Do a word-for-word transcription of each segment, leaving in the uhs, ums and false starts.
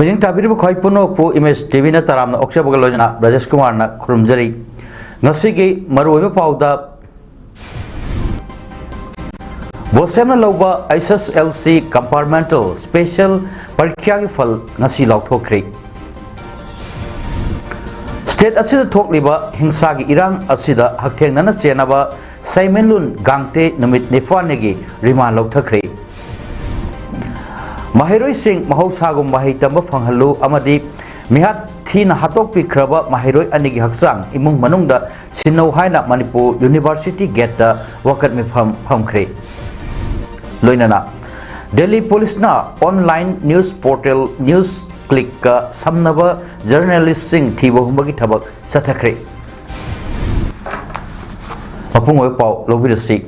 ꯃꯤꯠꯌꯦꯡ ꯇꯥꯕꯤꯔꯤꯕ ꯈ꯭ꯋꯥꯏ ꯄꯨꯝꯅꯃꯛꯄꯨ ꯏꯃꯦꯖ ꯇꯤ ꯚꯤꯅ ꯇꯔꯥꯝꯅ ꯑꯣꯛꯆꯕꯒ ꯂꯣꯏꯅꯅ ꯔꯥꯖꯦꯁ ꯀꯨꯃꯥꯔꯅ ꯈꯨꯔꯨꯝꯖꯔꯤ꯫ ꯉꯁꯤꯒꯤ ꯃꯔꯨꯑꯣꯏꯕ ꯄꯥꯎꯗ, ꯕꯣꯁꯦꯝꯅ ꯂꯧꯕ ꯑꯩꯆ ꯑꯦꯁ ꯑꯦꯜ ꯁꯤ ꯀꯝꯄꯥꯔꯠꯃꯦꯟꯇꯦꯜ ꯁ꯭ꯄꯦꯁꯦꯜ ꯄꯔꯤꯈ꯭ꯌꯥꯒꯤ ꯐꯜ ꯉꯁꯤ ꯂꯥꯎꯊꯣꯛꯈ꯭ꯔꯦ꯫ ꯁ꯭ꯇꯦꯠ ꯑꯁꯤꯗ ꯊꯣꯛꯂꯤꯕ ꯍꯤꯡꯁꯥꯒꯤ ꯏꯔꯥꯡ ꯑꯁꯤꯗ ꯍꯛꯊꯦꯡꯅꯅ ꯆꯦꯟꯅꯕ ꯁꯩꯃꯦꯟꯂꯨꯟ ꯒꯥꯡꯇꯦ ꯅꯨꯃꯤꯠ ꯅꯤꯄꯥꯟꯅꯤꯒꯤ ꯔꯤꯃꯥꯟ ꯂꯧꯊꯈ꯭ꯔꯦ꯫ ꯃꯍꯩꯔꯣꯏꯁꯤꯡ ꯃꯍꯧꯁꯥꯒꯨꯝ ꯃꯍꯩ ꯇꯝꯕ ꯐꯪꯍꯜꯂꯨ ꯑꯃꯗꯤ ꯃꯤꯍꯥꯠ ꯊꯤꯅ ꯍꯥꯠꯇꯣꯛꯄꯤꯈ꯭ꯔꯕ ꯃꯍꯩꯔꯣꯏ ꯑꯅꯤꯒꯤ ꯍꯛꯆꯥꯡ ꯏꯃꯨꯡ ꯃꯅꯨꯡꯗ ꯁꯤꯟꯅꯧ ꯍꯥꯏꯅ ꯃꯅꯤꯄꯨꯔ ꯌꯨꯅꯤꯚꯔꯁꯤꯇꯤ ꯒꯦꯠꯇ ꯋꯥꯀꯠ ꯃꯤꯐꯝ ꯐꯝꯈ꯭ꯔꯦ꯫ ꯂꯣꯏꯅꯅ ꯗꯦꯜꯂꯤ ꯄꯨꯂꯤꯁꯅ ꯑꯣꯟꯂꯥꯏꯟ ꯅ꯭ꯌꯨꯁ ꯄꯣꯔꯇꯦꯜ ꯅ꯭ꯌꯨꯁ ꯀ꯭ꯂꯤꯛꯀ ꯁꯝꯅꯕ ꯖꯔꯅꯦꯂꯤꯁꯁꯤꯡ ꯊꯤꯕ ꯍꯨꯝꯕꯒꯤ ꯊꯕꯛ ꯆꯠꯊꯈ꯭ꯔꯦ꯫ ꯃꯄꯨꯡ ꯑꯣꯏꯕ ꯄꯥꯎ ꯂꯧꯕꯤꯔꯁꯤ꯫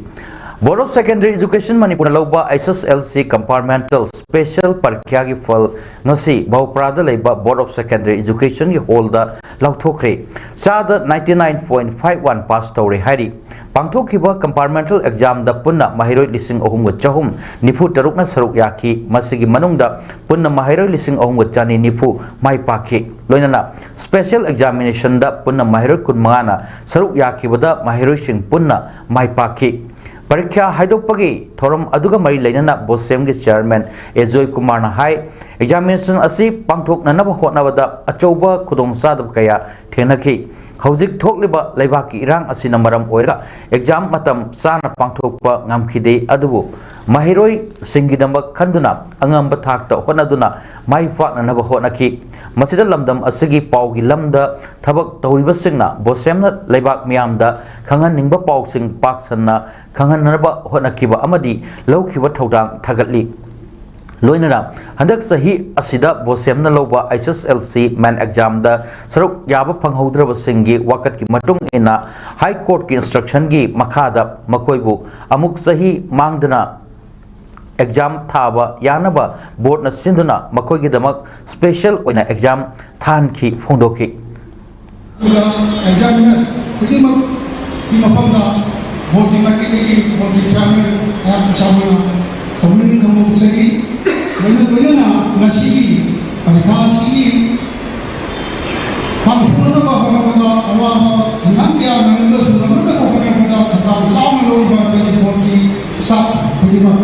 Board of Secondary Education ꯃꯅꯤꯄꯨꯔꯅ ꯂꯧꯕ ꯑꯩꯆ ꯑꯦꯁ ꯑꯦꯜ ꯁꯤ ꯀꯝꯄꯥꯔꯠꯃꯦꯟꯇꯦꯜ ꯁ꯭ꯄꯦꯁꯦꯜ ꯄꯔꯤꯈ꯭ꯌꯥꯒꯤ ꯐꯜ ꯉꯁꯤ ꯕꯧꯄ꯭ꯔꯥꯗ ꯂꯩꯕ Board of Secondary Educationꯒꯤ ꯍꯣꯜꯗ ꯂꯥꯎꯊꯣꯛꯈ꯭ꯔꯦ꯫ ꯆꯥꯗ ninety nine point five one pass ꯇꯧꯔꯦ ꯍꯥꯏꯔꯤ꯫ ꯄꯥꯡꯊꯣꯛꯈꯤꯕ ꯀꯝꯄꯥꯔꯠꯃꯦꯟꯇꯦꯜ ꯑꯦꯛꯖꯥꯝꯗ ꯄꯨꯟꯅ ꯃꯍꯩꯔꯣꯏ ꯂꯤꯁꯤꯡ ꯑꯍꯨꯝꯒ ꯆꯍꯨꯝ ꯅꯤꯐꯨ ꯇꯔꯨꯛꯅ ꯁꯔꯨꯛ ꯌꯥꯈꯤ꯫ ꯃꯁꯤꯒꯤ ꯃꯅꯨꯡꯗ ꯄꯨꯟꯅ ꯃꯍꯩꯔꯣꯏ ꯂꯤꯁꯤꯡ ꯑꯍꯨꯝꯒ ꯆꯅꯤ ꯅꯤꯐꯨ ꯃꯥꯏ ꯄꯥꯛꯈꯤ꯫ ꯂꯣꯏꯅꯅ ꯁ꯭ꯄꯦꯁꯦꯜ ꯑꯦꯛꯖꯥꯃꯤꯅꯦꯁꯟꯗ ꯄꯨꯟꯅ ꯃꯍꯩꯔꯣꯏ ꯀꯨꯟꯃꯉꯥꯅ ꯁꯔꯨꯛ ꯌꯥꯈꯤꯕꯗ ꯃꯍꯩꯔꯣꯏꯁꯤꯡ ꯄꯨꯟꯅ ꯃꯥꯏ ꯄꯥꯛꯈꯤ꯫ ꯄꯔꯤꯈ꯭ꯌꯥ ꯍꯥꯏꯗꯣꯛꯄꯒꯤ ꯊꯧꯔꯝ ꯑꯗꯨꯒ ꯃꯔꯤ ꯂꯩꯅꯅ ꯕꯣꯁꯦꯝꯒꯤ ꯆꯤꯌꯔꯃꯦꯟ ꯑꯦꯖꯣꯏ ꯀꯨꯃꯥꯔꯅ ꯍꯥꯏ, ꯑꯦꯛꯖꯥꯃꯤꯅꯦꯁꯟ ꯑꯁꯤ ꯄꯥꯡꯊꯣꯛꯅꯅꯕ ꯍꯣꯠꯅꯕꯗ ꯑꯆꯧꯕ ꯈꯨꯗꯣꯡꯆꯥꯗꯕ ꯀꯌꯥ ꯊꯦꯡꯅꯈꯤ꯫ ꯍꯧꯖꯤꯛ ꯊꯣꯛꯂꯤꯕ ꯂꯩꯕꯥꯛꯀꯤ ꯏꯔꯥꯡ ꯑꯁꯤꯅ ꯃꯔꯝ ꯑꯣꯏꯔꯒ exam ꯃꯇꯝ ꯆꯥꯅ ꯄꯥꯡꯊꯣꯛꯄ ꯉꯝꯈꯤꯗꯦ꯫ ꯑꯗꯨꯕꯨ ꯃꯍꯩꯔꯣꯏꯁꯤꯡꯒꯤꯗꯃꯛ ꯈꯟꯗꯨꯅ ꯑꯉꯝꯕ ꯊꯥꯛꯇ ꯍꯣꯠꯅꯗꯨꯅ ꯃꯥꯏ ꯄꯥꯛꯅꯅꯕ ꯍꯣꯠꯅꯈꯤ꯫ ꯃꯁꯤꯗ ꯂꯝꯗꯝ ꯑꯁꯤꯒꯤ ꯄꯥꯎꯒꯤ ꯂꯝꯗ ꯊꯕꯛ ꯇꯧꯔꯤꯕꯁꯤꯡꯅ ꯕꯣꯁꯦꯝꯅ ꯂꯩꯕꯥꯛ ꯃꯤꯌꯥꯝꯗ ꯈꯪꯍꯟꯅꯤꯡꯕ ꯄꯥꯎꯁꯤꯡ ꯄꯥꯛ ꯁꯟꯅ ꯈꯪꯍꯟꯅꯕ ꯍꯣꯠꯅꯈꯤꯕ ꯑꯃꯗꯤ ꯂꯧꯈꯤꯕ ꯊꯧꯗꯥꯡ ꯊꯥꯒꯠꯂꯤ꯫ ꯂꯣꯏꯅꯅ ꯍꯟꯗꯛ ꯆꯍꯤ ꯑꯁꯤꯗ ꯕꯣꯁꯦꯝꯅ ꯂꯧꯕ H S L C main examꯗ ꯁꯔꯨꯛ ꯌꯥꯕ ꯐꯪꯍꯧꯗ꯭ꯔꯕꯁꯤꯡꯒꯤ ꯋꯥꯀꯠꯀꯤ ꯃꯇꯨꯡ ꯏꯟꯅ High Courtꯀꯤ instructionꯒꯤ ꯃꯈꯥꯗ ꯃꯈꯣꯏꯕꯨ ꯑꯃꯨꯛ ꯆꯍꯤ ꯃꯥꯡꯗꯅ exam ꯊꯥꯕ ꯌꯥꯅꯕ boardꯅ ꯁꯤꯟꯗꯨꯅ ꯃꯈꯣꯏꯒꯤꯗꯃꯛ special ꯑꯣꯏꯅ exam ꯊꯥꯍꯟꯈꯤ ꯐꯣꯡꯗꯣꯛꯈꯤ꯫ ꯑꯗꯨꯒ examiner ꯈꯨꯗꯤꯡꯃꯛꯀꯤ ꯃꯐꯝꯗ boardꯀꯤ ꯃꯥꯏꯀꯩꯗꯒꯤ boardꯀꯤ chairman ꯑꯩꯍꯥꯛ ꯏꯁꯥꯃꯛꯅ ꯇꯧꯅꯤꯡ ꯈꯪꯕ ꯄꯣꯛꯆꯔꯤ꯫ ꯂꯣꯏꯅ ꯂꯣꯏꯅꯅ ꯉꯁꯤꯒꯤ ꯄꯔꯤꯈꯥ ꯑꯁꯤꯒꯤ ꯄꯥꯡꯊꯣꯛꯅꯅꯕ ꯍꯣꯠꯅꯕꯗ ꯑꯋꯥꯕ ꯍꯪꯒꯥꯝ ꯀꯌꯥ ꯅꯪꯂꯒꯁꯨ ꯉꯝꯅꯅꯕ ꯍꯣꯠꯅꯕꯗ ꯊꯧꯗꯥꯡ ꯆꯥꯎꯅ ꯂꯧꯔꯤꯕ ꯑꯩꯈꯣꯏꯒꯤ boardꯀꯤ staff ꯈꯨꯗꯤꯡꯃꯛ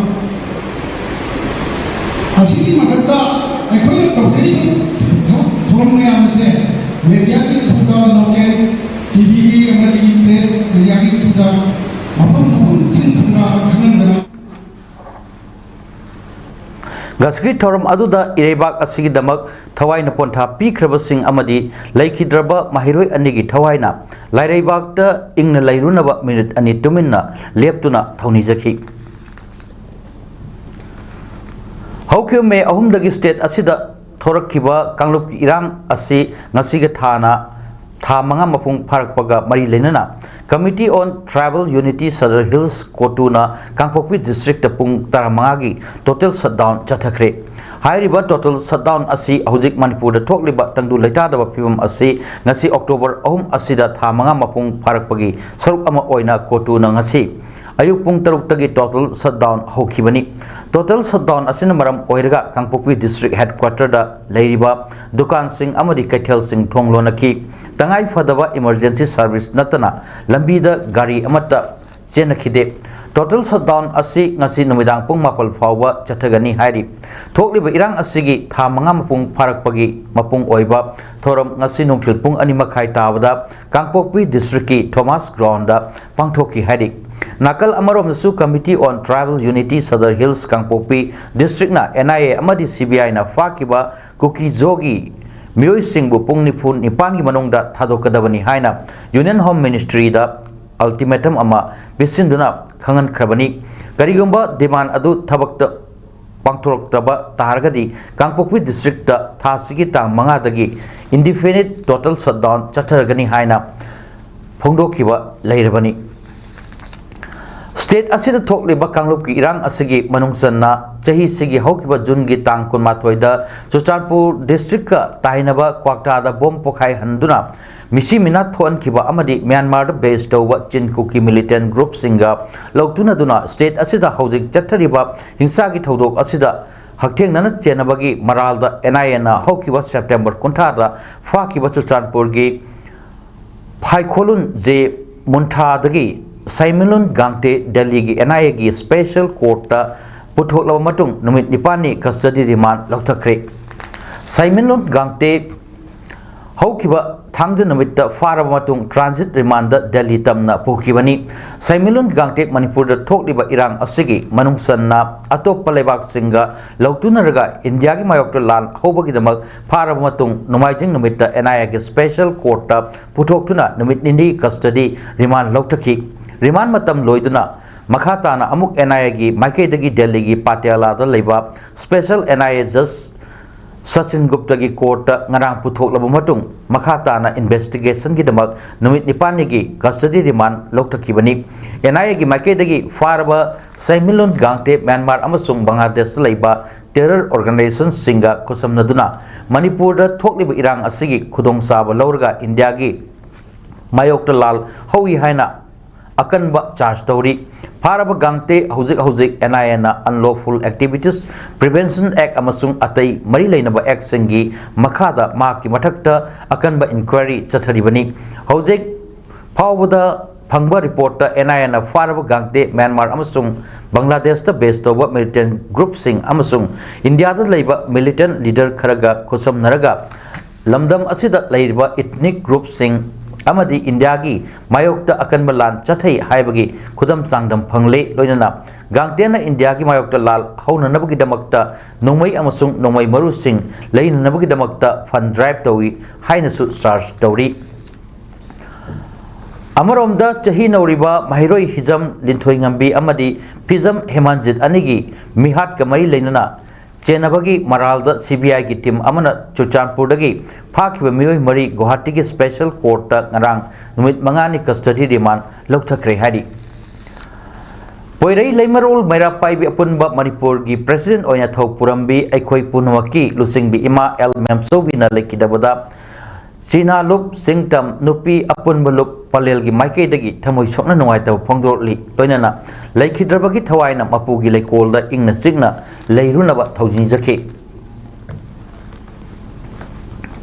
ꯑꯁꯤꯒꯤ ꯃꯊꯛꯇ ꯑꯩꯈꯣꯏꯅ ꯇꯧꯖꯔꯤꯕ ꯊꯕꯛ ꯊꯧꯔꯝ ꯃꯌꯥꯝ ꯑꯁꯦ mediaꯒꯤ ꯊ꯭ꯔꯨꯗ, local TVꯒꯤ ꯑꯃꯗꯤ press mediaꯒꯤ ꯊ꯭ꯔꯨꯗ ꯃꯐꯝ ꯃꯐꯝ ꯁꯤꯟ ꯊꯨꯡꯅ ꯈꯪꯍꯟꯗꯅ ꯉꯁꯤꯒꯤ ꯊꯧꯔꯝ ꯑꯗꯨꯗ ꯏꯔꯩꯕꯥꯛ ꯑꯁꯤꯒꯤꯗꯃꯛ ꯊꯋꯥꯏꯅ ꯄꯣꯟꯊꯥ ꯄꯤꯈ꯭ꯔꯕꯁꯤꯡ ꯑꯃꯗꯤ ꯂꯩꯈꯤꯗ꯭ꯔꯕ ꯃꯍꯩꯔꯣꯏ ꯑꯅꯤꯒꯤ ꯊꯋꯥꯏꯅ ꯂꯥꯏꯔꯩꯕꯥꯛꯇ ꯏꯪꯅ ꯂꯩꯔꯨꯅꯕ minute ꯑꯅꯤ ꯇꯨꯃꯤꯟꯅ ꯂꯦꯞꯇꯨꯅ ꯊꯧꯅꯤꯖꯈꯤ꯫ ꯍꯧꯈꯤꯕ May ꯑꯍꯨꯝꯗꯒꯤ state ꯑꯁꯤꯗ ꯊꯣꯔꯛꯈꯤꯕ ꯀꯥꯡꯂꯨꯞꯀꯤ ꯏꯔꯥꯡ ꯑꯁꯤ ꯉꯁꯤꯒ ꯊꯥꯅ ꯊꯥ ꯃꯉꯥ ꯃꯄꯨꯡ ꯐꯥꯔꯛꯄꯒ ꯃꯔꯤ ꯂꯩꯅꯅ Committee on Tribal Unity Sadar Hills, COTUꯅ ꯀꯥꯡꯄꯣꯛꯄꯤ districtꯇ ꯄꯨꯡ ꯇꯔꯥꯃꯉꯥꯒꯤ total shutdown ꯆꯠꯊꯈ꯭ꯔꯦ꯫ ꯍꯥꯏꯔꯤꯕ total shutdown ꯑꯁꯤ ꯍꯧꯖꯤꯛ ꯃꯅꯤꯄꯨꯔꯗ ꯊꯣꯛꯂꯤꯕ ꯇꯪꯗꯨ ꯂꯩꯇꯥꯗꯕ ꯐꯤꯕꯝ ꯑꯁꯤ ꯉꯁꯤ October ꯑꯍꯨꯝ ꯑꯁꯤꯗ ꯊꯥ ꯃꯉꯥ ꯃꯄꯨꯡ ꯐꯥꯔꯛꯄꯒꯤ ꯁꯔꯨꯛ ꯑꯃ ꯑꯣꯏꯅ COTUꯅ ꯉꯁꯤ ꯑꯌꯨꯛ ꯄꯨꯡ ꯇꯔꯨꯛꯇꯒꯤ total shutdown ꯍꯧꯈꯤꯕꯅꯤ꯫ Total shutdown ꯑꯁꯤꯅ ꯃꯔꯝ ꯑꯣꯏꯔꯒ ꯀꯥꯡꯄꯣꯛꯄꯤ district headquarterꯗ ꯂꯩꯔꯤꯕ ꯗꯨꯀꯥꯟꯁꯤꯡ ꯑꯃꯗꯤ ꯀꯩꯊꯦꯜꯁꯤꯡ ꯊꯣꯡ ꯂꯣꯟꯅꯈꯤ꯫ ꯇꯉꯥꯏ ꯐꯗꯕ emergency service ꯅꯠꯇꯅ ꯂꯝꯕꯤꯗ ꯒꯥꯔꯤ ꯑꯃꯠꯇ ꯆꯦꯟꯅꯈꯤꯗꯦ꯫ Total shutdown ꯑꯁꯤ ꯉꯁꯤ ꯅꯨꯃꯤꯗꯥꯡ ꯄꯨꯡ ꯃꯥꯄꯜ ꯐꯥꯎꯕ ꯆꯠꯊꯒꯅꯤ ꯍꯥꯏꯔꯤ꯫ ꯊꯣꯛꯂꯤꯕ ꯏꯔꯥꯡ ꯑꯁꯤꯒꯤ ꯊꯥ ꯃꯉꯥ ꯃꯄꯨꯡ ꯐꯥꯔꯛꯄꯒꯤ ꯃꯄꯨꯡ ꯑꯣꯏꯕ ꯊꯧꯔꯝ ꯉꯁꯤ ꯅꯨꯡꯊꯤꯜ ꯄꯨꯡ ꯑꯅꯤ ꯃꯈꯥꯏ ꯇꯥꯕꯗ ꯀꯥꯡꯄꯣꯛꯄꯤ ꯗꯤꯁꯇ꯭ꯔꯤꯛꯀꯤ ꯊꯣꯃꯥꯁ ꯒ꯭ꯔꯥꯎꯟꯗ ꯄꯥꯡꯊꯣꯛꯈꯤ ꯍꯥꯏꯔꯤ꯫ ꯅꯥꯀꯜ ꯑꯃꯔꯣꯝꯗꯁꯨ Committee on Tribal Unity Sadar Hills Kangpokpi ꯗꯤꯁꯇ꯭ꯔꯤꯛꯅ N I A ꯑꯃꯗꯤ C B I ꯅ ꯐꯥꯈꯤꯕ ꯀꯨꯀꯤ ꯖꯣꯒꯤ ꯃꯤꯑꯣꯏꯁꯤꯡꯕꯨ ꯄꯨꯡ ꯅꯤꯐꯨ ꯅꯤꯄꯥꯟꯒꯤ ꯃꯅꯨꯡꯗ ꯊꯥꯗꯣꯛꯀꯗꯕꯅꯤ ꯍꯥꯏꯅ Union Home Ministry ꯗ ultimatum ꯑꯃ ꯄꯤꯁꯤꯟꯗꯨꯅ ꯈꯪꯍꯟꯈ꯭ꯔꯕꯅꯤ꯫ ꯀꯔꯤꯒꯨꯝꯕ demand ꯑꯗꯨ ꯊꯕꯛꯇ ꯄꯥꯡꯊꯣꯔꯛꯇꯕ ꯇꯥꯔꯒꯗꯤ ꯀꯥꯡꯄꯣꯛꯄꯤ ꯗꯤꯁꯇ꯭ꯔꯤꯛꯇ ꯊꯥꯁꯤꯒꯤ ꯇꯥꯡ ꯃꯉꯥꯗꯒꯤ indefinite total shutdown ꯆꯠꯊꯔꯒꯅꯤ ꯍꯥꯏꯅ ꯐꯣꯡꯗꯣꯛꯈꯤꯕ ꯂꯩꯔꯕꯅꯤ꯫ State ꯑꯁꯤꯗ ꯊꯣꯛꯂꯤꯕ ꯀꯥꯡꯂꯨꯞꯀꯤ ꯏꯔꯥꯡ ꯑꯁꯤꯒꯤ ꯃꯅꯨꯡ ꯆꯟꯅ ꯆꯍꯤꯁꯤꯒꯤ ꯍꯧꯈꯤꯕ ꯖꯨꯟꯒꯤ ꯇꯥꯡ ꯀꯨꯟꯃꯥꯊꯣꯏꯗ ꯆꯨꯔꯆꯥꯟꯄꯨꯔ ꯗꯤꯁꯇ꯭ꯔꯤꯛꯀ ꯇꯥꯏꯅꯕ ꯀ꯭ꯋꯥꯛꯇꯥꯗ ꯕꯣꯝ ꯄꯣꯈꯥꯏꯍꯟꯗꯨꯅ ꯃꯤꯁꯤ ꯃꯤꯅꯥ ꯊꯣꯛꯍꯟꯈꯤꯕ ꯑꯃꯗꯤ ꯃ꯭ꯌꯥꯟꯃꯥꯔꯗ base ꯇꯧꯕ ꯆꯤꯟ ꯀꯨꯀꯤ militant group ꯁꯤꯡꯒ ꯂꯧꯇꯨꯅꯗꯨꯅ state ꯑꯁꯤꯗ ꯍꯧꯖꯤꯛ ꯆꯠꯊꯔꯤꯕ ꯍꯤꯡꯁꯥꯒꯤ ꯊꯧꯗꯣꯛ ꯑꯁꯤꯗ ꯍꯛꯊꯦꯡꯅꯅ ꯆꯦꯟꯅꯕꯒꯤ ꯃꯔꯥꯜꯗ N I A ꯅ ꯍꯧꯈꯤꯕ September ꯀꯨꯟꯊ꯭ꯔꯥꯗ ꯐꯥꯈꯤꯕ ꯆꯨꯔꯆꯥꯟꯄꯨꯔꯒꯤ ꯐꯥꯏꯈꯣꯂꯨꯟ ꯖꯦ ꯃꯨꯟꯊꯥꯗꯒꯤ ꯁꯥꯏꯃꯤꯂꯨꯟ ꯒꯥꯡꯇꯦ ꯗꯦꯜꯂꯤꯒꯤ N I A ꯒꯤ special court ꯇ ꯄꯨꯊꯣꯛꯂꯕ ꯃꯇꯨꯡ ꯅꯨꯃꯤꯠ ꯅꯤꯄꯥꯜꯅꯤ custody remand ꯂꯧꯊꯈ꯭ꯔꯦ꯫ ꯁꯥꯏꯃꯤꯂꯨꯟ ꯒꯥꯡꯇꯦ ꯍꯧꯈꯤꯕ ꯊꯥꯡꯖ ꯅꯨꯃꯤꯠꯇ ꯐꯥꯔꯕ ꯃꯇꯨꯡ transit remand ꯗ ꯗꯦꯜꯂꯤ ꯇꯝꯅ ꯄꯨꯈꯤꯕꯅꯤ꯫ ꯁꯥꯏꯃꯤꯂꯨꯟ ꯒꯥꯡꯇꯦ ꯃꯅꯤꯄꯨꯔꯗ ꯊꯣꯛꯂꯤꯕ ꯏꯔꯥꯡ ꯑꯁꯤꯒꯤ ꯃꯅꯨꯡ ꯆꯟꯅ ꯑꯇꯣꯞꯄ ꯂꯩꯕꯥꯛꯁꯤꯡꯒ ꯂꯧꯇꯨꯅꯔꯒ ꯏꯟꯗꯤꯌꯥꯒꯤ ꯃꯥꯌꯣꯛꯇ ꯂꯥꯟ ꯍꯧꯕꯒꯤꯗꯃꯛ ꯐꯥꯔꯕ ꯃꯇꯨꯡ ꯅꯣꯡꯃꯥꯏꯖꯤꯡ ꯅꯨꯃꯤꯠꯇ N I A ꯒꯤ special court ꯇ ꯄꯨꯊꯣꯛꯇꯨꯅ ꯅꯨꯃꯤꯠ ꯅꯤꯅꯤ custody remand ꯂꯧꯊꯈꯤ꯫ Remand ꯃꯇꯝ ꯂꯣꯏꯗꯨꯅ ꯃꯈꯥ ꯇꯥꯅ ꯑꯃꯨꯛ N I A ꯒꯤ ꯃꯥꯏꯀꯩꯗꯒꯤ ꯗꯦꯜꯂꯤꯒꯤ ꯄꯥꯇꯤꯌꯥꯂꯥꯗ ꯂꯩꯕ special N I A judge Sachin ꯒꯨꯞꯇꯒꯤ court ꯇ ꯉꯔꯥꯡ ꯄꯨꯊꯣꯛꯂꯕ ꯃꯇꯨꯡ ꯃꯈꯥ ꯇꯥꯅ investigation ꯒꯤꯗꯃꯛ ꯅꯨꯃꯤꯠ ꯅꯤꯄꯥꯜꯅꯤꯒꯤ custody remand ꯂꯧꯊꯈꯤꯕꯅꯤ꯫ N I A ꯒꯤ ꯃꯥꯏꯀꯩꯗꯒꯤ ꯐꯥꯔꯕ ꯁꯥꯏꯃꯤꯂꯨꯟ ꯒꯥꯡꯇꯦ ꯃ꯭ꯌꯥꯟꯃꯥꯔ ꯑꯃꯁꯨꯡ ꯕꯪꯒ꯭ꯂꯥꯗꯦꯁꯇ ꯂꯩꯕ terror organization ꯁꯤꯡꯒ ꯈꯨꯠꯁꯝꯅꯗꯨꯅ ꯃꯅꯤꯄꯨꯔꯗ ꯊꯣꯛꯂꯤꯕ ꯏꯔꯥꯡ ꯑꯁꯤꯒꯤ ꯈꯨꯗꯣꯡꯆꯥꯕ ꯂꯧꯔꯒ ꯏꯟꯗꯤꯌꯥꯒꯤ ꯃꯥꯌꯣꯛꯇ ꯂꯥꯜ ꯍꯧꯏ ꯍꯥꯏꯅ ꯑꯀꯟꯕ charge ꯇꯧꯔꯤ꯫ ꯐꯥꯔꯕ ꯒꯥꯡꯇꯦ ꯍꯧꯖꯤꯛ ꯍꯧꯖꯤꯛ N I A ꯅ Unlawful Activities Prevention Act ꯑꯃꯁꯨꯡ ꯑꯇꯩ ꯃꯔꯤ ꯂꯩꯅꯕ act ꯁꯤꯡꯒꯤ ꯃꯈꯥꯗ ꯃꯍꯥꯛꯀꯤ ꯃꯊꯛꯇ ꯑꯀꯟꯕ inquiry ꯆꯠꯊꯔꯤꯕꯅꯤ꯫ ꯍꯧꯖꯤꯛ ꯐꯥꯎꯕꯗ ꯐꯪꯕ ꯔꯤꯄꯣꯔꯠꯇ ꯑꯦꯟ ꯑꯥꯏ ꯑꯦꯅ ꯐꯥꯔꯕ ꯒꯥꯡꯇꯦ ꯃ꯭ꯌꯥꯟꯃꯥꯔ ꯑꯃꯁꯨꯡ ꯕꯪꯒ꯭ꯂꯥꯗꯦꯁꯇ ꯕꯦꯁ ꯇꯧꯕ ꯃꯤꯂꯤꯇꯦꯟ ꯒ꯭ꯔꯨꯞꯁꯤꯡ ꯑꯃꯁꯨꯡ ꯏꯟꯗꯤꯌꯥꯗ ꯂꯩꯕ ꯃꯤꯂꯤꯇꯦꯟ ꯂꯤꯗꯔ ꯈꯔꯒ ꯈꯨꯠꯁꯝꯅꯔꯒ ꯂꯝꯗꯝ ꯑꯁꯤꯗ ꯂꯩꯔꯤꯕ ꯏꯊꯅꯤꯛ ꯒ꯭ꯔꯨꯞꯁꯤꯡ ꯑꯃꯗꯤ ꯏꯟꯗꯤꯌꯥꯒꯤ ꯃꯥꯌꯣꯛꯇ ꯑꯀꯟꯕ ꯂꯥꯟ ꯆꯠꯊꯩ ꯍꯥꯏꯕꯒꯤ ꯈꯨꯗꯝ ꯆꯥꯡꯗꯝ ꯐꯪꯂꯦ꯫ ꯂꯣꯏꯅꯅ ꯒꯥꯡꯇꯦꯟꯅ ꯏꯟꯗꯤꯌꯥꯒꯤ ꯃꯥꯌꯣꯛꯇ ꯂꯥꯜ ꯍꯧꯅꯅꯕꯒꯤꯗꯃꯛꯇ ꯅꯣꯡꯃꯩ ꯑꯃꯁꯨꯡ ꯅꯣꯡꯃꯩ ꯃꯔꯨꯁꯤꯡ ꯂꯩꯅꯅꯕꯒꯤꯗꯃꯛꯇ ꯐꯟ ꯗ꯭ꯔꯥꯏꯚ ꯇꯧꯏ ꯍꯥꯏꯅꯁꯨ ꯆꯥꯔꯖ ꯇꯧꯔꯤ꯫ ꯑꯃꯔꯣꯝꯗ ꯆꯍꯤ ꯅꯧꯔꯤꯕ ꯃꯍꯩꯔꯣꯏ ꯍꯤꯖꯝ ꯂꯤꯟꯊꯣꯏꯉꯝꯕꯤ ꯑꯃꯗꯤ ꯐꯤꯖꯝ ꯍꯦꯃꯟꯖꯤꯠ ꯑꯅꯤꯒꯤ ꯃꯤꯍꯥꯠꯀ ꯃꯔꯤ ꯂꯩꯅꯅ ꯆꯦꯟꯅꯕꯒꯤ ꯃꯔꯥꯜꯗ ꯁꯤ ꯕꯤ ꯑꯥꯏꯒꯤ ꯇꯤꯝ ꯑꯃꯅ ꯆꯨꯔꯆꯥꯟꯄꯨꯔꯗꯒꯤ ꯐꯥꯈꯤꯕ ꯃꯤꯑꯣꯏ ꯃꯔꯤ ꯒꯨꯋꯥꯍꯥꯇꯤꯒꯤ ꯁ꯭ꯄꯦꯁꯦꯜ ꯀꯣꯔꯠꯇ ꯉꯔꯥꯡ ꯅꯨꯃꯤꯠ ꯃꯉꯥꯅꯤ ꯀꯁꯇꯗꯤ ꯔꯤꯃꯥꯟ ꯂꯧꯊꯈ꯭ꯔꯦ ꯍꯥꯏꯔꯤ꯫ ꯄꯣꯏꯔꯩ ꯂꯩꯃꯔꯣꯜ ꯃꯩꯔꯥ ꯄꯥꯏꯕꯤ ꯑꯄꯨꯟꯕ ꯃꯅꯤꯄꯨꯔꯒꯤ ꯄ꯭ꯔꯦꯁꯤꯗꯦꯟꯠ ꯑꯣꯏꯅ ꯊꯧ ꯄꯨꯔꯝꯕꯤ ꯑꯩꯈꯣꯏ ꯄꯨꯝꯅꯃꯛꯀꯤ ꯂꯨꯆꯤꯡꯕꯤ ꯏꯃꯥ ꯑꯦꯜ ꯃꯦꯝꯆꯧꯕꯤꯅ ꯂꯩꯈꯤꯗꯕꯗ ꯆꯤꯅꯥ ꯂꯨꯞ ꯆꯤꯡꯇꯝ ꯅꯨꯄꯤ ꯑꯄꯨꯟꯕ ꯂꯨꯞ ꯄꯂꯦꯜꯒꯤ ꯃꯥꯏꯀꯩꯗꯒꯤ ꯊꯃꯣꯏ ꯁꯣꯛꯅ ꯅꯨꯡꯉꯥꯏꯇꯕ ꯐꯣꯡꯗꯣꯔꯛꯂꯤ꯫ ꯂꯣꯏꯅꯅ ꯂꯩꯈꯤꯗ꯭ꯔꯕꯒꯤ ꯊꯋꯥꯏꯅ ꯃꯄꯨꯒꯤ ꯂꯩꯀꯣꯜꯗ ꯏꯪꯅ ꯆꯤꯛꯅ ꯂꯩꯔꯨꯅꯕ ꯊꯧꯅꯤꯖꯈꯤ꯫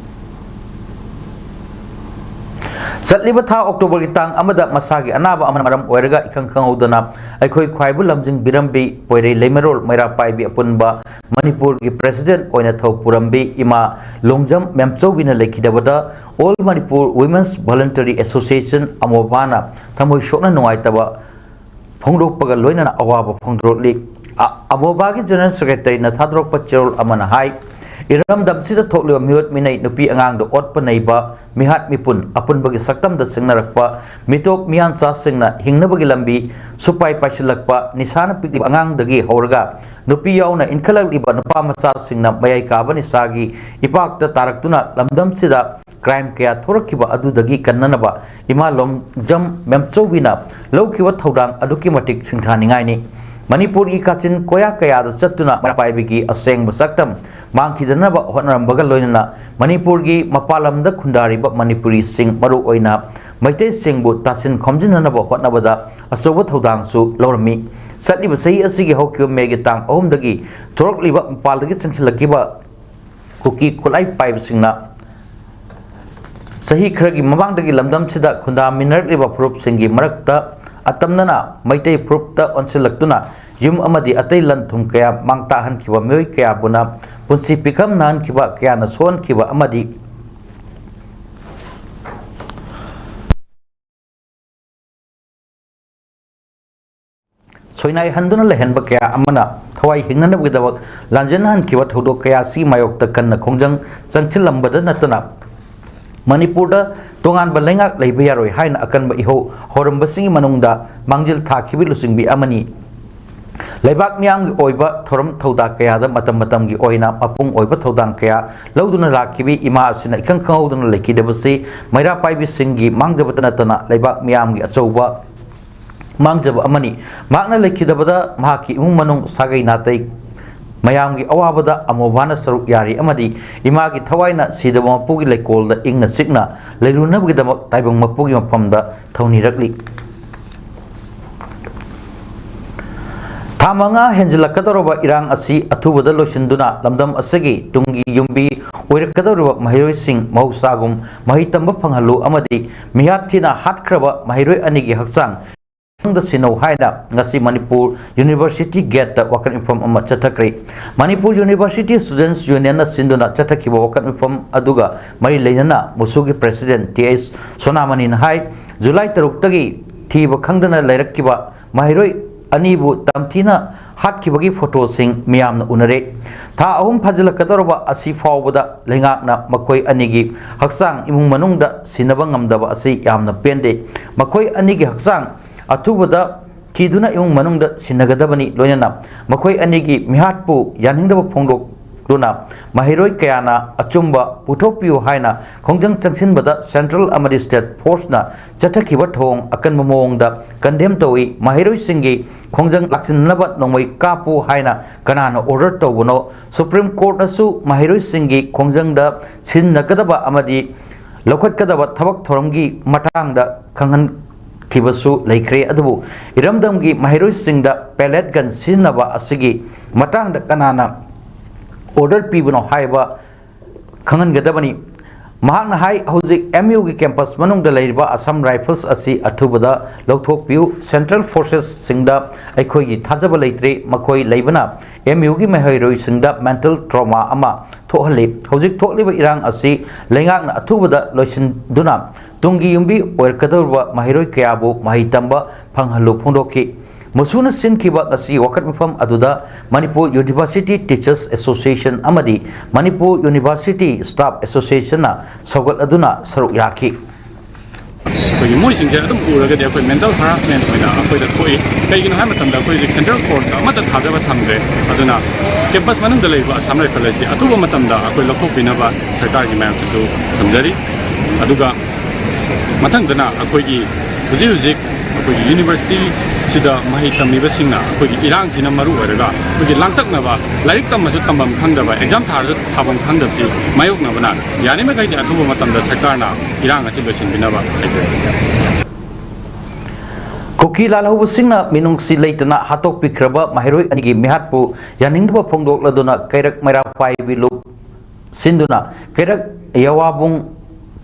ꯆꯠꯂꯤꯕ ꯊꯥ ꯑꯣꯛꯇꯣꯕꯔꯒꯤ ꯇꯥꯡ ꯑꯃꯗ ꯃꯁꯥꯒꯤ ꯑꯅꯥꯕ ꯑꯃꯅ ꯃꯔꯝ ꯑꯣꯏꯔꯒ ꯏꯈꯪ ꯈꯪꯍꯧꯗꯅ ꯑꯩꯈꯣꯏ ꯈ꯭ꯋꯥꯏꯕꯨ ꯂꯝꯖꯤꯡꯕꯤꯔꯝꯕꯤ ꯄꯣꯏꯔꯩ ꯂꯩꯃꯔꯣꯜ ꯃꯩꯔꯥ ꯄꯥꯏꯕꯤ ꯑꯄꯨꯟꯕ ꯃꯅꯤꯄꯨꯔꯒꯤ ꯄ꯭ꯔꯦꯁꯤꯗꯦꯟꯠ ꯑꯣꯏꯅ ꯊꯧ ꯄꯨꯔꯝꯕꯤ ꯏꯃꯥ Longjam ꯃꯦꯝꯆꯧꯕꯤꯅ ꯂꯩꯈꯤꯗꯕꯗ All Manipur Women's Voluntary Association, ꯑꯃꯣꯕꯥꯅ ꯊꯃꯣꯏ ꯁꯣꯛꯅ ꯅꯨꯡꯉꯥꯏꯇꯕ ꯐꯣꯡꯗꯣꯛꯄꯒ ꯂꯣꯏꯅꯅ ꯑꯋꯥꯕ ꯐꯣꯡꯗꯣꯔꯛꯂꯤ꯫ ꯑ-, ꯑꯃꯣꯕꯥꯒꯤ ꯖꯦꯅꯔꯦꯜ ꯁꯦꯀ꯭ꯔꯦꯇꯔꯤꯅ ꯊꯥꯗꯣꯔꯛꯄ ꯆꯦꯔꯣꯜ ꯑꯃꯅ ꯍꯥꯏ, ꯏꯔꯝꯗꯝꯁꯤꯗ ꯊꯣꯛꯂꯤꯕ ꯃꯤꯑꯣꯠ ꯃꯤꯅꯩ, ꯅꯨꯄꯤ ꯑꯉꯥꯡꯗ ꯑꯣꯠꯄ ꯅꯩꯕ, ꯃꯤꯍꯥꯠ ꯃꯤꯄꯨꯟ ꯑꯄꯨꯟꯕꯒꯤ ꯁꯛꯇꯝꯗ ꯁꯤꯡꯅꯔꯛꯄ, ꯃꯤꯇꯣꯞ ꯃꯤꯌꯥꯟꯆꯥꯁꯤꯡꯅ ꯍꯤꯡꯅꯕꯒꯤ ꯂꯝꯕꯤ ꯁꯨꯄꯥꯏ ꯄꯥꯏꯁꯤꯜꯂꯛꯄ, ꯅꯤꯁꯥꯅ ꯄꯤꯛꯂꯤꯕ ꯑꯉꯥꯡꯗꯒꯤ ꯍꯧꯔꯒ ꯅꯨꯄꯤ ꯌꯥꯎꯅ ꯏꯟꯈꯠꯂꯛꯂꯤꯕ ꯅꯨꯄꯥ ꯃꯆꯥꯁꯤꯡꯅ ꯃꯌꯥꯏ ꯀꯥꯕ ꯅꯤꯁꯥꯒꯤ ꯏꯄꯥꯛꯇ ꯇꯥꯔꯛꯇꯨꯅ ꯂꯝꯗꯝꯁꯤꯗ ꯀ꯭ꯔꯥꯏꯝ ꯀꯌꯥ ꯊꯣꯔꯛꯈꯤꯕ ꯑꯗꯨꯗꯒꯤ ꯀꯟꯅꯅꯕ ꯏꯃꯥ ꯂꯣꯡꯖꯝ ꯃꯦꯝꯆꯧꯕꯤꯅ ꯂꯧꯈꯤꯕ ꯊꯧꯗꯥꯡ ꯑꯗꯨꯛꯀꯤ ꯃꯇꯤꯛ ꯁꯤꯡꯊꯥꯅꯤꯡꯉꯥꯏꯅꯤ꯫ ꯃꯅꯤꯄꯨꯔꯒꯤ ꯀꯥꯆꯤꯟ ꯀꯣꯌꯥ ꯀꯌꯥꯗ ꯆꯠꯇꯨꯅ ꯃꯩꯔꯥ ꯄꯥꯏꯕꯤꯒꯤ ꯑꯁꯦꯡꯕ ꯁꯛꯇꯝ ꯃꯥꯡꯈꯤꯗꯅꯕ ꯍꯣꯠꯅꯔꯝꯕꯒ ꯂꯣꯏꯅꯅ ꯃꯅꯤꯄꯨꯔꯒꯤ ꯃꯄꯥꯟ ꯂꯝꯗ ꯈꯨꯟꯗꯥꯔꯤꯕ ꯃꯅꯤꯄꯨꯔꯤꯁꯤꯡ, ꯃꯔꯨꯑꯣꯏꯅ ꯃꯩꯇꯩꯁꯤꯡꯕꯨ ꯇꯥꯁꯤꯟ ꯈꯣꯝꯖꯤꯟꯅꯅꯕ ꯍꯣꯠꯅꯕꯗ ꯑꯆꯧꯕ ꯊꯧꯗꯥꯡꯁꯨ ꯂꯧꯔꯝꯃꯤ꯫ ꯆꯠꯂꯤꯕ ꯆꯍꯤ ꯑꯁꯤꯒꯤ ꯍꯧꯈꯤꯕ ꯃꯦꯒꯤ ꯇꯥꯡ ꯑꯍꯨꯝꯗꯒꯤ ꯊꯣꯔꯛꯂꯤꯕ ꯃꯄꯥꯟꯗꯒꯤ ꯆꯪꯁꯤꯜꯂꯛꯈꯤꯕ ꯀꯨꯀꯤ ꯈꯨꯠꯂꯥꯏ ꯄꯥꯏꯕꯁꯤꯡꯅ ꯆꯍꯤ ꯈꯔꯒꯤ ꯃꯃꯥꯡꯗꯒꯤ ꯂꯝꯗꯝꯁꯤꯗ ꯈꯨꯟꯗꯥꯃꯤꯟꯅꯔꯛꯂꯤꯕ ꯐꯨꯔꯨꯞꯁꯤꯡꯒꯤ ꯃꯔꯛꯇ ꯑꯇꯝꯅꯅ ꯃꯩꯇꯩ ꯐꯨꯔꯨꯞꯇ ꯑꯣꯟꯁꯤꯜꯂꯛꯇꯨꯅ ꯌꯨꯝ ꯑꯃꯗꯤ ꯑꯇꯩ ꯂꯟ ꯊꯨꯝ ꯀꯌꯥ ꯃꯥꯡ ꯇꯥꯛꯍꯟꯈꯤꯕ ꯃꯤꯑꯣꯏ ꯀꯌꯥꯕꯨꯅ ꯄꯨꯟꯁꯤ ꯄꯤꯈꯝ ꯅꯥꯍꯟꯈꯤꯕ, ꯀꯌꯥꯅ ꯁꯣꯛꯍꯟꯈꯤꯕ ꯑꯃꯗꯤ ꯁꯣꯏꯅꯥꯏꯍꯟꯗꯨꯅ ꯂꯩꯍꯟꯕ ꯀꯌꯥ ꯑꯃꯅ ꯊꯋꯥꯏ ꯍꯤꯡꯅꯅꯕꯒꯤꯗꯃꯛ ꯂꯥꯟꯖꯦꯟꯅꯍꯟꯈꯤꯕ ꯊꯧꯗꯣꯛ ꯀꯌꯥ ꯑꯁꯤꯒꯤ ꯃꯥꯌꯣꯛꯇ ꯀꯟꯅ ꯈꯣꯡꯖꯪ ꯆꯪꯁꯤꯜꯂꯝꯕꯗ ꯅꯠꯇꯅ, ꯃꯅꯤꯄꯨꯔꯗ ꯇꯣꯉꯥꯟꯕ ꯂꯩꯉꯥꯛ ꯂꯩꯕ ꯌꯥꯔꯣꯏ ꯍꯥꯏꯅ ꯑꯀꯟꯕ ꯏꯍꯧ ꯍꯧꯔꯝꯕꯁꯤꯡꯒꯤ ꯃꯅꯨꯡꯗ ꯃꯥꯡꯖꯤꯜ ꯊꯥꯈꯤꯕ ꯂꯨꯆꯤꯡꯕꯤ ꯑꯃꯅꯤ꯫ ꯂꯩꯕꯥꯛ ꯃꯤꯌꯥꯝꯒꯤ ꯑꯣꯏꯕ ꯊꯧꯔꯝ ꯊꯧꯗꯥ ꯀꯌꯥꯗ ꯃꯇꯝ ꯃꯇꯝꯒꯤ ꯑꯣꯏꯅ ꯃꯄꯨꯡ ꯑꯣꯏꯕ ꯊꯧꯗꯥꯡ ꯀꯌꯥ ꯂꯧꯗꯨꯅ ꯂꯥꯛꯈꯤꯕ ꯏꯃꯥ ꯑꯁꯤꯅ ꯏꯈꯪ ꯈꯪꯍꯧꯗꯅ ꯂꯩꯈꯤꯗꯕꯁꯤ ꯃꯩꯔꯥ ꯄꯥꯏꯕꯤꯁꯤꯡꯒꯤ ꯃꯥꯡꯖꯕꯇ ꯅꯠꯇꯅ ꯂꯩꯕꯥꯛ ꯃꯤꯌꯥꯝꯒꯤ ꯑꯆꯧꯕ ꯃꯥꯡꯖꯕ ꯑꯃꯅꯤ꯫ ꯃꯍꯥꯛꯅ ꯂꯩꯈꯤꯗꯕꯗ ꯃꯍꯥꯛꯀꯤ ꯏꯃꯨꯡ ꯃꯅꯨꯡ, ꯁꯥꯒꯩ ꯅꯥꯇꯩ, ꯃꯌꯥꯝꯒꯤ ꯑꯋꯥꯕꯗ ꯑꯃꯣꯕꯥꯅ ꯁꯔꯨꯛ ꯌꯥꯔꯤ ꯑꯃꯗꯤ ꯏꯃꯥꯒꯤ ꯊꯋꯥꯏꯅ ꯁꯤꯗꯕ ꯃꯄꯨꯒꯤ ꯂꯩꯀꯣꯜꯗ ꯏꯪꯅ ꯆꯤꯛꯅ ꯂꯩꯔꯨꯅꯕꯒꯤꯗꯃꯛ ꯇꯥꯏꯕꯪ ꯃꯄꯨꯒꯤ ꯃꯐꯝꯗ ꯊꯧꯅꯤꯔꯛꯂꯤ꯫ ꯊꯥ ꯃꯉꯥ ꯍꯦꯟꯖꯤꯜꯂꯛꯀꯗꯧꯔꯕ ꯏꯔꯥꯡ ꯑꯁꯤ ꯑꯊꯨꯕꯗ ꯂꯣꯏꯁꯤꯟꯗꯨꯅ ꯂꯝꯗꯝ ꯑꯁꯤꯒꯤ ꯇꯨꯡꯒꯤ ꯌꯨꯝꯕꯤ ꯑꯣꯏꯔꯛꯀꯗꯧꯔꯤꯕ ꯃꯍꯩꯔꯣꯏꯁꯤꯡ ꯃꯍꯧꯁꯥꯒꯨꯝ ꯃꯍꯩ ꯇꯝꯕ ꯐꯪꯍꯜꯂꯨ ꯑꯃꯗꯤ ꯃꯤꯍꯥꯠ ꯊꯤꯅ ꯍꯥꯠꯈ꯭ꯔꯕ ꯃꯍꯩꯔꯣꯏ ꯑꯅꯤꯒꯤ ꯍꯛꯆꯥꯡ ꯗ ꯁꯤꯟꯅꯧ ꯍꯥꯏꯅ ꯉꯁꯤ ꯃꯅꯤꯄꯨꯔ ꯌꯨꯅꯤꯚꯔꯁꯤꯇꯤ ꯒꯦꯠꯇ ꯋꯥꯀꯠ ꯃꯤꯐꯝ ꯑꯃ ꯆꯠꯊꯈ꯭ꯔꯦ꯫ ꯃꯅꯤꯄꯨꯔ ꯌꯨꯅꯤꯚꯔꯁꯤꯇꯤ ꯁ꯭ꯇꯨꯗꯦꯟꯠꯁ ꯌꯨꯅꯤꯌꯟꯅ ꯁꯤꯟꯗꯨꯅ ꯆꯠꯊꯈꯤꯕ ꯋꯥꯀꯠ ꯃꯤꯐꯝ ꯑꯗꯨꯒ ꯃꯔꯤ ꯂꯩꯅꯅ ꯃꯨꯁꯨꯒꯤ ꯄ꯭ꯔꯦꯁꯤꯗꯦꯟꯠ ꯇꯤ ꯑꯩꯆ ꯁꯣꯅꯥꯃꯅꯤꯅ ꯍꯥꯏ, ꯖꯨꯂꯥꯏ ꯇꯔꯨꯛꯇꯒꯤ ꯊꯤꯕ ꯈꯪꯗꯅ ꯂꯩꯔꯛꯈꯤꯕ ꯃꯍꯩꯔꯣꯏ ꯑꯅꯤꯕꯨ ꯇꯝꯊꯤꯅ ꯍꯥꯠꯈꯤꯕꯒꯤ ꯐꯣꯇꯣꯁꯤꯡ ꯃꯤꯌꯥꯝꯅ ꯎꯅꯔꯦ꯫ ꯊꯥ ꯑꯍꯨꯝ ꯐꯥꯖꯤꯜꯂꯛꯀꯗꯧꯔꯕ ꯑꯁꯤ ꯐꯥꯎꯕꯗ ꯂꯩꯉꯥꯛꯅ ꯃꯈꯣꯏ ꯑꯅꯤꯒꯤ ꯍꯛꯆꯥꯡ ꯏꯃꯨꯡ ꯃꯅꯨꯡꯗ ꯁꯤꯟꯅꯕ ꯉꯝꯗꯕ ꯑꯁꯤ ꯌꯥꯝꯅ ꯄꯦꯟꯗꯦ꯫ ꯃꯈꯣꯏ ꯑꯅꯤꯒꯤ ꯍꯛꯆꯥꯡ ꯑꯊꯨꯕꯗ ꯊꯤꯗꯨꯅ ꯏꯃꯨꯡ ꯃꯅꯨꯡꯗ ꯁꯤꯟꯅꯒꯗꯕꯅꯤ꯫ ꯂꯣꯏꯅꯅ ꯃꯈꯣꯏ ꯑꯅꯤꯒꯤ ꯃꯤꯍꯥꯠꯄꯨ ꯌꯥꯅꯤꯡꯗꯕ ꯐꯣꯡꯗꯣꯛꯇꯨꯅ ꯃꯍꯩꯔꯣꯏ ꯀꯌꯥꯅ ꯑꯆꯨꯝꯕ ꯄꯨꯊꯣꯛꯄꯤꯌꯨ ꯍꯥꯏꯅ ꯈꯣꯡꯖꯪ ꯆꯪꯁꯤꯟꯕꯗ ꯁꯦꯟꯇ꯭ꯔꯦꯜ ꯑꯃꯗꯤ ꯁ꯭ꯇꯦꯠ ꯐꯣꯔꯁꯅ ꯆꯠꯊꯈꯤꯕ ꯊꯧꯑꯣꯡ ꯑꯀꯟꯕ ꯃꯑꯣꯡꯗ ꯀꯟꯗꯦꯝ ꯇꯧꯏ꯫ ꯃꯍꯩꯔꯣꯏꯁꯤꯡꯒꯤ ꯈꯣꯡꯖꯪ ꯂꯥꯛꯁꯤꯟꯅꯕ ꯅꯣꯡꯃꯩ ꯀꯥꯞꯄꯨ ꯍꯥꯏꯅ ꯀꯅꯥꯅ ꯑꯣꯔꯗꯔ ꯇꯧꯕꯅꯣ? ꯁꯨꯄ꯭ꯔꯤꯝ ꯀꯣꯔꯠꯅꯁꯨ ꯃꯍꯩꯔꯣꯏꯁꯤꯡꯒꯤ ꯈꯣꯡꯖꯪꯗ ꯁꯤꯖꯤꯟꯅꯒꯗꯕ ꯑꯃꯗꯤ ꯂꯧꯈꯠꯀꯗꯕ ꯊꯕꯛ ꯊꯧꯔꯝꯒꯤ ꯃꯇꯥꯡꯗ ꯈꯪꯍꯟꯈꯤꯕꯁꯨ ꯂꯩꯈ꯭ꯔꯦ꯫ ꯑꯗꯨꯕꯨ ꯏꯔꯝꯗꯝꯒꯤ ꯃꯍꯩꯔꯣꯏꯁꯤꯡꯗ ꯄꯦꯂꯦꯠ ꯒꯟ ꯁꯤꯖꯤꯟꯅꯕ ꯑꯁꯤꯒꯤ ꯃꯇꯥꯡꯗ ꯀꯅꯥꯅ ꯑꯣꯔꯗꯔ ꯄꯤꯕꯅꯣ ꯍꯥꯏꯕ ꯈꯪꯍꯟꯒꯗꯕꯅꯤ꯫ ꯃꯍꯥꯛꯅ ꯍꯥꯏ, ꯍꯧꯖꯤꯛ ꯑꯦꯝ ꯌꯨꯒꯤ ꯀꯦꯝꯄꯁ ꯃꯅꯨꯡꯗ ꯂꯩꯔꯤꯕ ꯑꯁꯥꯝ ꯔꯥꯏꯐꯜꯁ ꯑꯁꯤ ꯑꯊꯨꯕꯗ ꯂꯧꯊꯣꯛꯄꯤꯌꯨ꯫ ꯁꯦꯟꯇ꯭ꯔꯦꯜ ꯐꯣꯔꯁꯦꯁꯁꯤꯡꯗ ꯑꯩꯈꯣꯏꯒꯤ ꯊꯥꯖꯕ ꯂꯩꯇ꯭ꯔꯦ꯫ ꯃꯈꯣꯏ ꯂꯩꯕꯅ ꯑꯦꯝ ꯌꯨꯒꯤ ꯃꯍꯩꯔꯣꯏꯁꯤꯡꯗ ꯃꯦꯟꯇꯦꯜ ꯇ꯭ꯔꯣꯃꯥ ꯑꯃ ꯊꯣꯛꯍꯜꯂꯤ꯫ ꯍꯧꯖꯤꯛ ꯊꯣꯛꯂꯤꯕ ꯏꯔꯥꯡ ꯑꯁꯤ ꯂꯩꯉꯥꯛꯅ ꯑꯊꯨꯕꯗ ꯂꯣꯏꯁꯤꯟꯗꯨꯅ ꯇꯨꯡꯒꯤ ꯌꯨꯝꯕꯤ ꯑꯣꯏꯔꯛꯀꯗꯧꯔꯤꯕ ꯃꯍꯩꯔꯣꯏ ꯀꯌꯥꯕꯨ ꯃꯍꯩ ꯇꯝꯕ ꯐꯪꯍꯜꯂꯨ ꯐꯣꯡꯗꯣꯛꯈꯤ꯫ ꯃꯨꯁꯨꯅ ꯁꯤꯟꯈꯤꯕ ꯉꯁꯤ ꯋꯥꯀꯠ ꯃꯤꯐꯝ ꯑꯗꯨꯗ ꯃꯅꯤꯄꯨꯔ ꯌꯨꯅꯤꯚꯔꯁꯤꯇꯤ ꯇꯤꯆꯔꯁ ꯑꯦꯁꯣꯁꯤꯌꯦꯁꯟ ꯑꯃꯗꯤ ꯃꯅꯤꯄꯨꯔ ꯌꯨꯅꯤꯚꯔꯁꯤꯇꯤ ꯁ꯭ꯇꯥꯐ ꯑꯦꯁꯣꯁꯤꯌꯦꯁꯟꯅ ꯁꯧꯒꯠꯂꯗꯨꯅ ꯁꯔꯨꯛ ꯌꯥꯈꯤ꯫ ꯑꯩꯈꯣꯏꯒꯤ ꯃꯣꯏꯁꯤꯡꯁꯦ ꯑꯗꯨꯝ ꯎꯔꯒꯗꯤ ꯑꯩꯈꯣꯏ ꯃꯦꯟꯇꯦꯜ ꯍꯔꯥꯁꯃꯦꯟ ꯑꯣꯏꯅ ꯑꯩꯈꯣꯏꯗ ꯊꯣꯛꯏ꯫ ꯀꯩꯒꯤꯅꯣ ꯍꯥꯏꯕ ꯃꯇꯝꯗ ꯑꯩꯈꯣꯏ ꯍꯧꯖꯤꯛ ꯁꯦꯟꯇ꯭ꯔꯦꯜ ꯐꯣꯔꯁꯇ ꯑꯃꯠꯇ ꯊꯥꯖꯕ ꯊꯝꯗ꯭ꯔꯦ꯫ ꯑꯗꯨꯅ ꯀꯦꯝꯄꯁ ꯃꯅꯨꯡꯗ ꯂꯩꯔꯤꯕ ꯑꯁꯥꯝ ꯔꯥꯏꯐꯜ ꯑꯁꯤ ꯑꯊꯨꯕ ꯃꯇꯝꯗ ꯑꯩꯈꯣꯏ ꯂꯧꯊꯣꯛꯄꯤꯅꯕ ꯁꯔꯀꯥꯔꯒꯤ ꯃꯥꯌꯣꯛꯇꯁꯨ ꯊꯝꯖꯔꯤ꯫ ꯑꯗꯨꯒ ꯃꯊꯪꯗꯅ ꯑꯩꯈꯣꯏꯒꯤ ꯍꯧꯖꯤꯛ ꯍꯧꯖꯤꯛ ꯑꯩꯈꯣꯏꯒꯤ ꯌꯨꯅꯤꯚꯔꯁꯤꯇꯤꯁꯤꯗ ꯃꯍꯩ ꯇꯝꯃꯤꯕꯁꯤꯡꯅ ꯑꯩꯈꯣꯏꯒꯤ ꯏꯔꯥꯡꯁꯤꯅ ꯃꯔꯨ ꯑꯣꯏꯔꯒ ꯑꯩꯈꯣꯏꯒꯤ ꯂꯥꯡꯇꯛꯅꯕ, ꯂꯥꯏꯔꯤꯛ ꯇꯝꯃꯁꯨ ꯇꯝꯐꯝ ꯈꯪꯗꯕ, ꯑꯦꯛꯖꯥꯝ ꯊꯥꯔꯁꯨ ꯊꯥꯐꯝ ꯈꯪꯗꯕꯁꯤ ꯃꯥꯌꯣꯛꯅꯕꯅ ꯌꯥꯔꯤꯃꯈꯩꯗꯤ ꯑꯊꯨꯕ ꯃꯇꯝꯗ ꯁꯔꯀꯥꯔꯅ ꯏꯔꯥꯡ ꯑꯁꯤ ꯂꯣꯏꯁꯤꯟꯕꯤꯅꯕ ꯍꯥꯏꯖꯔꯤ꯫ ꯀꯨꯀꯤ ꯂꯥꯜꯍꯧꯕꯁꯤꯡꯅ ꯃꯤꯅꯨꯡꯁꯤ ꯂꯩꯇꯅ ꯍꯥꯠꯇꯣꯛꯄꯤꯈ꯭ꯔꯕ ꯃꯍꯩꯔꯣꯏ ꯑꯅꯤꯒꯤ ꯃꯤꯍꯥꯠꯄꯨ ꯌꯥꯅꯤꯡꯗꯕ ꯐꯣꯡꯗꯣꯛꯂꯗꯨꯅ ꯀꯩꯔꯛ ꯃꯩꯔꯥ ꯄꯥꯏꯕꯤ ꯂꯨꯞ ꯁꯤꯟꯗꯨꯅ ꯀꯩꯔꯛ ꯌꯥꯋꯥꯕꯨꯡ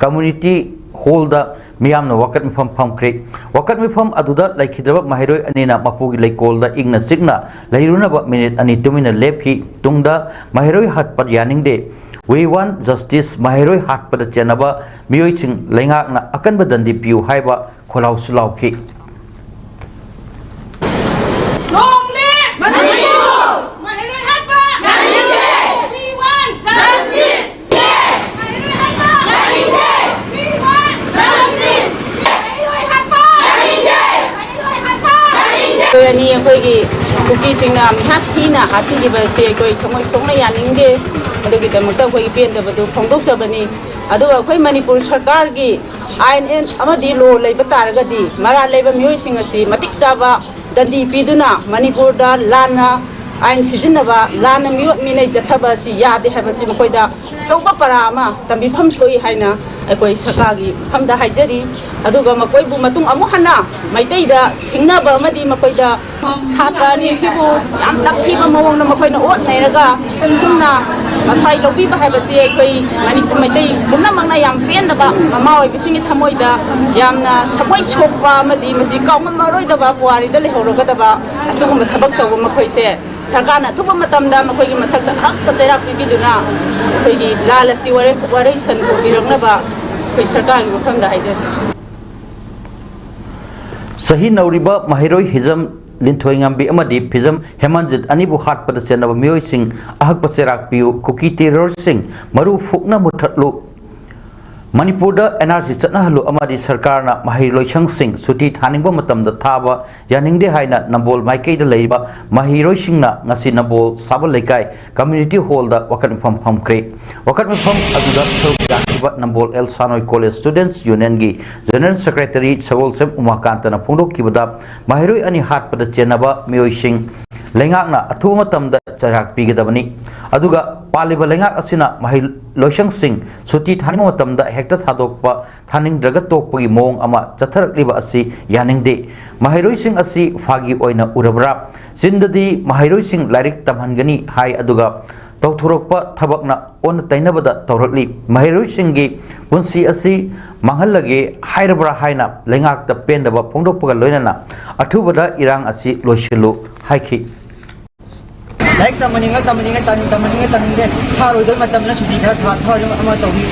ꯀꯝꯃ꯭ꯌꯨꯅꯤꯇꯤ ꯍꯣꯜꯗ ꯃꯤꯌꯥꯝꯅ ꯋꯥꯀꯠ ꯃꯤꯐꯝ ꯐꯝꯈ꯭ꯔꯦ꯫ ꯋꯥꯀꯠ ꯃꯤꯐꯝ ꯑꯗꯨꯗ ꯂꯩꯈꯤꯗ꯭ꯔꯕ ꯃꯍꯩꯔꯣꯏ ꯑꯅꯤꯅ ꯃꯄꯨꯒꯤ ꯂꯩꯀꯣꯜꯗ ꯏꯪꯅ ꯆꯤꯛꯅ ꯂꯩꯔꯨꯅꯕ ꯃꯤꯅꯤꯠ ꯑꯅꯤ ꯇꯨꯃꯤꯟꯅ ꯂꯦꯞꯈꯤ꯫ ꯇꯨꯡꯗ ꯃꯍꯩꯔꯣꯏ ꯍꯥꯠꯄ ꯌꯥꯅꯤꯡꯗꯦ, "We want justice", ꯃꯍꯩꯔꯣꯏ ꯍꯥꯠꯄꯗ ꯆꯦꯟꯅꯕ ꯃꯤꯑꯣꯏꯁꯤꯡ ꯂꯩꯉꯥꯛꯅ ꯑꯀꯟꯕ ꯗꯟꯗꯤ ꯄꯤꯌꯨ ꯍꯥꯏꯕ ꯈꯣꯜꯂꯥꯎꯁꯨ ꯂꯥꯎꯈꯤ꯫ ꯅꯣꯡꯅꯦ! ꯃꯅꯤꯄꯨꯔ! ꯃꯍꯩꯔꯣꯏ ꯍꯥꯠꯄ! ꯌꯥꯅꯤꯡꯗꯦ! We want justice! ꯃꯍꯩꯔꯣꯏ ꯍꯥꯠꯄ! ꯌꯥꯅꯤꯡꯗꯦ! We want justice! ꯃꯍꯩꯔꯣꯏ ꯍꯥꯠꯄ! ꯌꯥꯅꯤꯡꯗꯦ! ꯃꯍꯩꯔꯣꯏ ꯍꯥꯠꯄ! ꯌꯥꯅꯤꯡꯗꯦ! ꯑꯩꯈꯣꯏ ꯑꯅꯤ ꯑꯩꯈꯣꯏꯒꯤ ꯀꯨꯀꯤꯁꯤꯡꯅ ꯃꯤꯍꯥꯠ ꯊꯤꯅ ꯍꯥꯠꯄꯤꯈꯤꯕ ꯑꯁꯤ ꯑꯩꯈꯣꯏ ꯊꯃꯣꯏ ꯁꯣꯛꯅ ꯌꯥꯅꯤꯡꯗꯦ꯫ ꯑꯗꯨꯒꯤꯗꯃꯛꯇ ꯑꯩꯈꯣꯏꯒꯤ ꯄꯦꯟꯗꯕꯗꯨ ꯐꯣꯡꯗꯣꯛꯆꯕꯅꯤ꯫ ꯑꯗꯨꯒ ꯑꯩꯈꯣꯏ ꯃꯅꯤꯄꯨꯔ ꯁꯔꯀꯥꯔꯒꯤ ꯑꯥꯏꯟ ꯑꯃꯗꯤ ꯂꯣ ꯂꯩꯕ ꯇꯥꯔꯒꯗꯤ ꯃꯔꯥꯜ ꯂꯩꯕ ꯃꯤꯑꯣꯏꯁꯤꯡ ꯑꯁꯤ ꯃꯇꯤꯛ ꯆꯥꯕ ꯗꯟꯗꯤ ꯄꯤꯗꯨꯅ ꯃꯅꯤꯄꯨꯔꯗ ꯂꯥꯟꯅ ꯑꯥꯏꯟ ꯁꯤꯖꯤꯟꯅꯕ, ꯂꯥꯟꯅ ꯃꯤꯑꯣꯠ ꯃꯤꯅꯩ ꯆꯠꯊꯕ ꯑꯁꯤ ꯌꯥꯗꯦ ꯍꯥꯏꯕꯁꯤ ꯃꯈꯣꯏꯗ ꯑꯆꯧꯕ ꯄꯔꯥ ꯑꯃ ꯇꯝꯕꯤꯐꯝ ꯊꯣꯛꯏ ꯍꯥꯏꯅ ꯑꯩꯈꯣꯏ ꯁꯔꯀꯥꯔꯒꯤ ꯃꯐꯝꯗ ꯍꯥꯏꯖꯔꯤ꯫ ꯑꯗꯨꯒ ꯃꯈꯣꯏꯕꯨ ꯃꯇꯨꯡ ꯑꯃꯨꯛ ꯍꯟꯅ ꯃꯩꯇꯩꯗ ꯁꯤꯡꯅꯕ ꯑꯃꯗꯤ ꯃꯈꯣꯏꯗ ꯁꯥꯇ꯭ꯔ ꯑꯅꯤꯁꯤꯕꯨ ꯌꯥꯝ ꯇꯛꯊꯤꯕ ꯃꯑꯣꯡꯗ ꯃꯈꯣꯏꯅ ꯑꯣꯠ ꯅꯩꯔꯒ ꯁꯨꯝꯅ ꯃꯊ꯭ꯋꯥꯏ ꯂꯧꯕꯤꯕ ꯍꯥꯏꯕꯁꯤ ꯑꯩꯈꯣꯏ ꯃꯅꯤꯄꯨꯔ ꯃꯩꯇꯩ ꯄꯨꯝꯅꯃꯛꯅ ꯌꯥꯝ ꯄꯦꯟꯗꯕ, ꯃꯃꯥ ꯑꯣꯏꯕꯁꯤꯡꯒꯤ ꯊꯃꯣꯏꯗ ꯌꯥꯝꯅ ꯊꯃꯣꯏ ꯁꯣꯛꯄ ꯑꯃꯗꯤ ꯃꯁꯤ ꯀꯥꯎꯉꯝꯃꯔꯣꯏꯗꯕ ꯄꯨꯋꯥꯔꯤꯗ ꯂꯩꯍꯧꯔꯒꯗꯕ ꯑꯁꯤꯒꯨꯝꯕ ꯊꯕꯛ ꯇꯧꯕ ꯃꯈꯣꯏꯁꯦ ꯁꯔꯀꯥꯔꯅ ꯑꯊꯨꯕ ꯃꯇꯝꯗ ꯃꯈꯣꯏꯒꯤ ꯃꯊꯛꯇ ꯍꯛꯇ ꯆꯩꯔꯥꯛ ꯄꯤꯕꯤꯗꯨꯅ ꯑꯩꯈꯣꯏꯒꯤ ꯂꯥꯜ ꯑꯁꯤ ꯋꯥꯔꯦ-, ꯋꯥꯔꯩ ꯁꯟ ꯄꯨꯕꯤꯔꯛꯅꯕ ꯑꯩꯈꯣꯏ ꯁꯔꯀꯥꯔꯒꯤ ꯃꯐꯝꯗ ꯍꯥꯏꯖꯔꯤ꯫ ꯆꯍꯤ ꯅꯧꯔꯤꯕ ꯃꯍꯩꯔꯣꯏ ꯍꯤꯖꯝ ꯂꯤꯟꯊꯣꯏꯉꯥꯝꯕꯤ ꯑꯃꯗꯤ ꯐꯤꯖꯝ ꯍꯦꯃꯟꯖꯤꯠ ꯑꯅꯤꯕꯨ ꯍꯥꯠꯄꯗ ꯆꯦꯟꯅꯕ ꯃꯤꯑꯣꯏꯁꯤꯡ ꯑꯍꯛꯄ ꯆꯩꯔꯥꯛ ꯄꯤꯌꯨ, ꯀꯨꯀꯤ ꯇꯦꯔꯣꯔꯤꯁꯁꯤꯡ ꯃꯔꯨ ꯐꯨꯛꯅ ꯃꯨꯊꯠꯂꯨ, ꯃꯅꯤꯄꯨꯔꯗ ꯑꯦꯟ ꯑꯥꯔ ꯁꯤ ꯆꯠꯅꯍꯜꯂꯨ ꯑꯃꯗꯤ ꯁꯔꯀꯥꯔꯅ ꯃꯍꯩ ꯂꯣꯏꯁꯪꯁꯤꯡ ꯁꯨꯇꯤ ꯊꯥꯅꯤꯡꯕ ꯃꯇꯝꯗ ꯊꯥꯕ ꯌꯥꯅꯤꯡꯗꯦ ꯍꯥꯏꯅ ꯅꯝꯕꯣꯜ ꯃꯥꯏꯀꯩꯗ ꯂꯩꯔꯤꯕ ꯃꯍꯩꯔꯣꯏꯁꯤꯡꯅ ꯉꯁꯤ ꯅꯝꯕꯣꯜ ꯁꯥꯕꯜ ꯂꯩꯀꯥꯏ ꯀꯝꯃ꯭ꯌꯨꯅꯤꯇꯤ ꯍꯣꯜꯗ ꯋꯥꯀꯠ ꯃꯤꯐꯝ ꯐꯝꯈ꯭ꯔꯦ꯫ ꯋꯥꯀꯠ ꯃꯤꯐꯝ ꯑꯗꯨꯗ ꯁꯔꯨꯛ ꯌꯥꯈꯤꯕ ꯅꯝꯕꯣꯜ ꯑꯦꯜ ꯁꯥꯅꯣꯏ ꯀꯣꯂꯦꯖ ꯁ꯭ꯇꯨꯗꯦꯟꯠꯁ ꯌꯨꯅꯤꯌꯟꯒꯤ ꯖꯦꯅꯔꯦꯜ ꯁꯦꯀ꯭ꯔꯦꯇꯔꯤ ꯁꯒꯣꯜꯁꯦꯝ ꯎꯃꯥꯀꯥꯟꯇꯅ ꯐꯣꯡꯗꯣꯛꯈꯤꯕꯗ, ꯃꯍꯩꯔꯣꯏ ꯑꯅꯤ ꯍꯥꯠꯄꯗ ꯆꯦꯟꯅꯕ ꯃꯤꯑꯣꯏꯁꯤꯡ ꯂꯩꯉꯥꯛꯅ ꯑꯊꯨꯕ ꯃꯇꯝꯗ ꯆꯩꯔꯥꯛ ꯄꯤꯒꯗꯕꯅꯤ꯫ ꯑꯗꯨꯒ ꯄꯥꯜꯂꯤꯕ ꯂꯩꯉꯥꯛ ꯑꯁꯤꯅ ꯃꯍꯩ ꯂꯣꯏꯁꯪꯁꯤꯡ ꯁꯨꯇꯤ ꯊꯥꯅꯤꯡꯕ ꯃꯇꯝꯗ ꯍꯦꯛꯇ ꯊꯥꯗꯣꯛꯄ, ꯊꯥꯅꯤꯡꯗ꯭ꯔꯒ ꯇꯣꯛꯄꯒꯤ ꯃꯑꯣꯡ ꯑꯃ ꯆꯠꯊꯔꯛꯂꯤꯕ ꯑꯁꯤ ꯌꯥꯅꯤꯡꯗꯦ꯫ ꯃꯍꯩꯔꯣꯏꯁꯤꯡ ꯑꯁꯤ ꯐꯥꯒꯤ ꯑꯣꯏꯅ ꯎꯔꯕ꯭ꯔꯥ? ꯆꯤꯟꯗꯗꯤ ꯃꯍꯩꯔꯣꯏꯁꯤꯡ ꯂꯥꯏꯔꯤꯛ ꯇꯝꯍꯟꯒꯅꯤ ꯍꯥꯏ, ꯑꯗꯨꯒ ꯇꯧꯊꯣꯔꯛꯄ ꯊꯕꯛꯅ ꯑꯣꯟꯅ ꯇꯩꯅꯕꯗ ꯇꯧꯔꯛꯂꯤ꯫ ꯃꯍꯩꯔꯣꯏꯁꯤꯡꯒꯤ ꯄꯨꯟꯁꯤ ꯑꯁꯤ ꯃꯥꯡꯍꯜꯂꯒꯦ ꯍꯥꯏꯔꯕ꯭ꯔꯥ ꯍꯥꯏꯅ ꯂꯩꯉꯥꯛꯇ ꯄꯦꯟꯗꯕ ꯐꯣꯡꯗꯣꯛꯄꯒ ꯂꯣꯏꯅꯅ ꯑꯊꯨꯕꯗ ꯏꯔꯥꯡ ꯑꯁꯤ ꯂꯣꯏꯁꯤꯜꯂꯨ ꯍꯥꯏꯈꯤ꯫ ꯂꯥꯏꯔꯤꯛ ꯇꯝꯍꯟꯅꯤꯡꯉ ꯇꯝꯍꯟꯅꯤꯡꯉ ꯇꯝꯅꯤꯡ ꯇꯝꯍꯟꯅꯤꯡꯉ ꯇꯝꯅꯤꯡꯗꯦ꯫ ꯊꯥꯔꯣꯏꯗꯕ ꯃꯇꯝꯗꯅ ꯁꯨꯇꯤ ꯈꯔ ꯊꯥ, ꯊꯥꯔꯣꯏꯗꯕ ꯑꯃ ꯇꯧꯏ꯫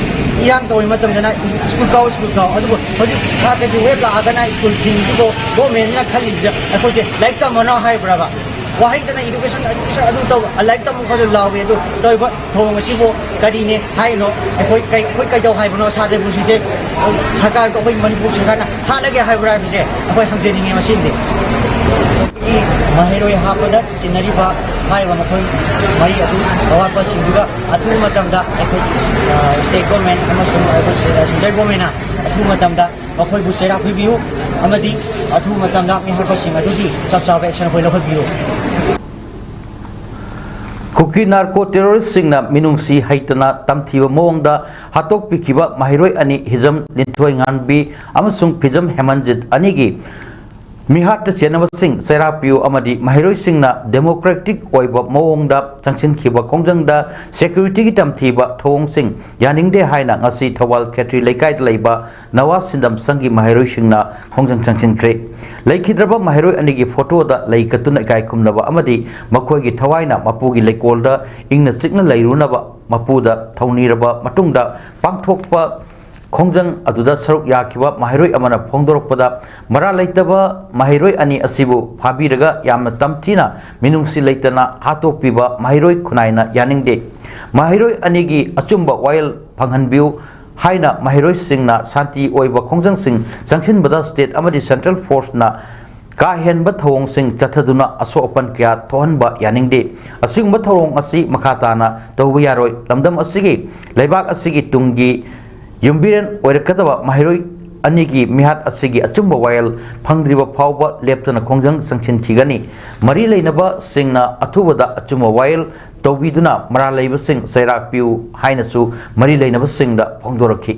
ꯏꯔꯥꯡ ꯇꯧꯔꯤ ꯃꯇꯝꯗꯅ ꯁ꯭ꯀꯨꯜ ꯀꯥꯎ, ꯁ꯭ꯀꯨꯜ ꯀꯥꯎ꯫ ꯑꯗꯨꯕꯨ ꯍꯧꯖꯤꯛ ꯁꯥꯇ꯭ꯔꯒꯤ ꯋꯦꯕ ꯂꯥꯛꯑꯒꯅ ꯁ꯭ꯀꯨꯜ ꯊꯤꯡꯉꯤꯁꯤꯕꯨ ꯒꯣꯔꯃꯦꯟꯁꯤꯅ ꯈꯜꯂꯤꯕꯁꯦ ꯑꯩꯈꯣꯏꯁꯦ ꯂꯥꯏꯔꯤꯛ ꯇꯝꯃꯅꯣ ꯍꯥꯏꯕ꯭ꯔꯕ? ꯋꯥꯍꯩꯗꯅ education, education ꯑꯗꯨ ꯇꯧ, ꯂꯥꯏꯔꯤꯛ ꯇꯝꯃꯨ ꯈꯣꯠꯂꯨ ꯂꯥꯎꯏ꯫ ꯑꯗꯨ ꯇꯧꯔꯤꯕ ꯊꯧꯑꯣꯡ ꯑꯁꯤꯕꯨ ꯀꯔꯤꯅꯦ ꯍꯥꯏꯅꯣ? ꯑꯩꯈꯣꯏ ꯀꯩ, ꯑꯩꯈꯣꯏ ꯀꯩꯗꯧ ꯍꯥꯏꯕꯅꯣ? ꯁꯥꯇ꯭ꯔ ꯄꯨꯟꯁꯤꯁꯦ ꯁꯔꯀꯥꯔ, ꯑꯩꯈꯣꯏ ꯃꯅꯤꯄꯨꯔ ꯁꯔꯀꯥꯔꯅ ꯍꯥꯠꯂꯒꯦ ꯍꯥꯏꯕ꯭ꯔꯥ ꯍꯥꯏꯕꯁꯦ ꯑꯩꯈꯣꯏ ꯍꯪꯖꯅꯤꯡꯉꯤ꯫ ꯃꯁꯤꯃꯗꯤ ꯃꯍꯩꯔꯣꯏ ꯍꯥꯞꯄꯗ ꯆꯤꯡꯅꯔꯤꯕ ꯍꯥꯏꯔꯤꯕ ꯃꯈꯣꯏ ꯃꯔꯤ ꯑꯗꯨ ꯑꯋꯥꯠꯄꯁꯤꯡꯗꯨꯒ ꯑꯊꯨꯕ ꯃꯇꯝꯗ ꯑꯩꯈꯣꯏ state government ꯑꯃꯁꯨꯡ ꯑꯩꯈꯣꯏ central governmentꯅ ꯑꯊꯨꯕ ꯃꯇꯝꯗ ꯃꯈꯣꯏꯕꯨ ꯆꯩꯔꯥꯛ ꯄꯤꯕꯤꯌꯨ ꯑꯃꯗꯤ ꯑꯊꯨꯕ ꯃꯇꯝꯗ ꯃꯤꯍꯥꯠꯄꯁꯤꯡ ꯑꯗꯨꯒꯤ ꯆꯞ ꯆꯥꯕ action ꯑꯩꯈꯣꯏ ꯂꯧꯈꯠꯄꯤꯌꯨ꯫ ꯀꯨꯀꯤ ꯅꯥꯔꯀꯣ ꯇꯦꯔꯣꯔꯤꯁꯁꯤꯡꯅ ꯃꯤꯅꯨꯡꯁꯤ ꯍꯩꯇꯅ ꯇꯝꯊꯤꯕ ꯃꯑꯣꯡꯗ ꯍꯥꯠꯇꯣꯛꯄꯤꯈꯤꯕ ꯃꯍꯩꯔꯣꯏ ꯑꯅꯤ ꯍꯤꯖꯝ ꯂꯤꯟꯊꯣꯏꯉꯥꯟꯕꯤ ꯑꯃꯁꯨꯡ ꯐꯤꯖꯝ ꯍꯦꯃꯟꯖꯤꯠ ꯑꯅꯤꯒꯤ ꯃꯤꯍꯥꯠꯇ ꯆꯦꯟꯅꯕꯁꯤꯡ ꯆꯩꯔꯥꯛ ꯄꯤꯌꯨ ꯑꯃꯗꯤ ꯃꯍꯩꯔꯣꯏꯁꯤꯡꯅ democratic ꯑꯣꯏꯕ ꯃꯑꯣꯡꯗ ꯆꯪꯁꯤꯟꯈꯤꯕ ꯈꯣꯡꯖꯪꯗ securityꯒꯤ ꯇꯝꯊꯤꯕ ꯊꯧꯑꯣꯡꯁꯤꯡ ꯌꯥꯅꯤꯡꯗꯦ ꯍꯥꯏꯅ ꯉꯁꯤ ꯊꯧꯕꯥꯜ ꯈꯦꯇ꯭ꯔꯤ ꯂꯩꯀꯥꯏꯗ ꯂꯩꯕ ꯅꯋꯥ ꯁꯤꯟꯗꯝ ꯁꯪꯒꯤ ꯃꯍꯩꯔꯣꯏꯁꯤꯡꯅ ꯈꯣꯡꯖꯪ ꯆꯪꯁꯤꯟꯈ꯭ꯔꯦ꯫ ꯂꯩꯈꯤꯗ꯭ꯔꯕ ꯃꯍꯩꯔꯣꯏ ꯑꯅꯤꯒꯤ ꯐꯣꯇꯣꯗ ꯂꯩ ꯀꯠꯇꯨꯅ ꯏꯀꯥꯏ ꯈꯨꯝꯅꯕ ꯑꯃꯗꯤ ꯃꯈꯣꯏꯒꯤ ꯊꯋꯥꯏꯅ ꯃꯄꯨꯒꯤ ꯂꯩꯀꯣꯜꯗ ꯏꯪꯅ ꯆꯤꯛꯅ ꯂꯩꯔꯨꯅꯕ ꯃꯄꯨꯗ ꯊꯧꯅꯤꯔꯕ ꯃꯇꯨꯡꯗ ꯄꯥꯡꯊꯣꯛꯄ ꯈꯣꯡꯖꯪ ꯑꯗꯨꯗ ꯁꯔꯨꯛ ꯌꯥꯈꯤꯕ ꯃꯍꯩꯔꯣꯏ ꯑꯃꯅ ꯐꯣꯡꯗꯣꯔꯛꯄꯗ, ꯃꯔꯥꯜ ꯂꯩꯇꯕ ꯃꯍꯩꯔꯣꯏ ꯑꯅꯤ ꯑꯁꯤꯕꯨ ꯐꯥꯕꯤꯔꯒ ꯌꯥꯝꯅ ꯇꯝꯊꯤꯅ ꯃꯤꯅꯨꯡꯁꯤ ꯂꯩꯇꯅ ꯍꯥꯠꯇꯣꯛꯄꯤꯕ ꯃꯍꯩꯔꯣꯏ ꯈꯨꯟꯅꯥꯏꯅ ꯌꯥꯅꯤꯡꯗꯦ꯫ ꯃꯍꯩꯔꯣꯏ ꯑꯅꯤꯒꯤ ꯑꯆꯨꯝꯕ ꯋꯥꯌꯦꯜ ꯐꯪꯍꯟꯕꯤꯌꯨ ꯍꯥꯏꯅ ꯃꯍꯩꯔꯣꯏꯁꯤꯡꯅ ꯁꯥꯟꯇꯤ ꯑꯣꯏꯕ ꯈꯣꯡꯖꯪꯁꯤꯡ ꯆꯪꯁꯤꯟꯕꯗ state ꯑꯃꯗꯤ central forceꯅ ꯀꯥ ꯍꯦꯟꯕ ꯊꯧꯑꯣꯡꯁꯤꯡ ꯆꯠꯊꯗꯨꯅ ꯑꯁꯣꯛ ꯑꯄꯟ ꯀꯌꯥ ꯊꯣꯛꯍꯟꯕ ꯌꯥꯅꯤꯡꯗꯦ꯫ ꯑꯁꯤꯒꯨꯝꯕ ꯊꯧꯑꯣꯡ ꯑꯁꯤ ꯃꯈꯥ ꯇꯥꯅ ꯇꯧꯕ ꯌꯥꯔꯣꯏ꯫ ꯂꯝꯗꯝ ꯑꯁꯤꯒꯤ, ꯂꯩꯕꯥꯛ ꯑꯁꯤꯒꯤ ꯇꯨꯡꯒꯤ ꯌꯨꯝꯕꯤꯔꯦꯟ ꯑꯣꯏꯔꯛꯀꯗꯕ ꯃꯍꯩꯔꯣꯏ ꯑꯅꯤꯒꯤ ꯃꯤꯍꯥꯠ ꯑꯁꯤꯒꯤ ꯑꯆꯨꯝꯕ ꯋꯥꯌꯦꯜ ꯐꯪꯗ꯭ꯔꯤꯕ ꯐꯥꯎꯕ ꯂꯦꯞꯇꯅ ꯈꯣꯡꯖꯪ ꯆꯪꯁꯤꯟꯈꯤꯒꯅꯤ꯫ ꯃꯔꯤ ꯂꯩꯅꯕꯁꯤꯡꯅ ꯑꯊꯨꯕꯗ ꯑꯆꯨꯝꯕ ꯋꯥꯌꯦꯜ ꯇꯧꯕꯤꯗꯨꯅ ꯃꯔꯥꯜ ꯂꯩꯕꯁꯤꯡ ꯆꯩꯔꯥꯛ ꯄꯤꯌꯨ ꯍꯥꯏꯅꯁꯨ ꯃꯔꯤ ꯂꯩꯅꯕꯁꯤꯡꯗ ꯐꯣꯡꯗꯣꯔꯛꯈꯤ꯫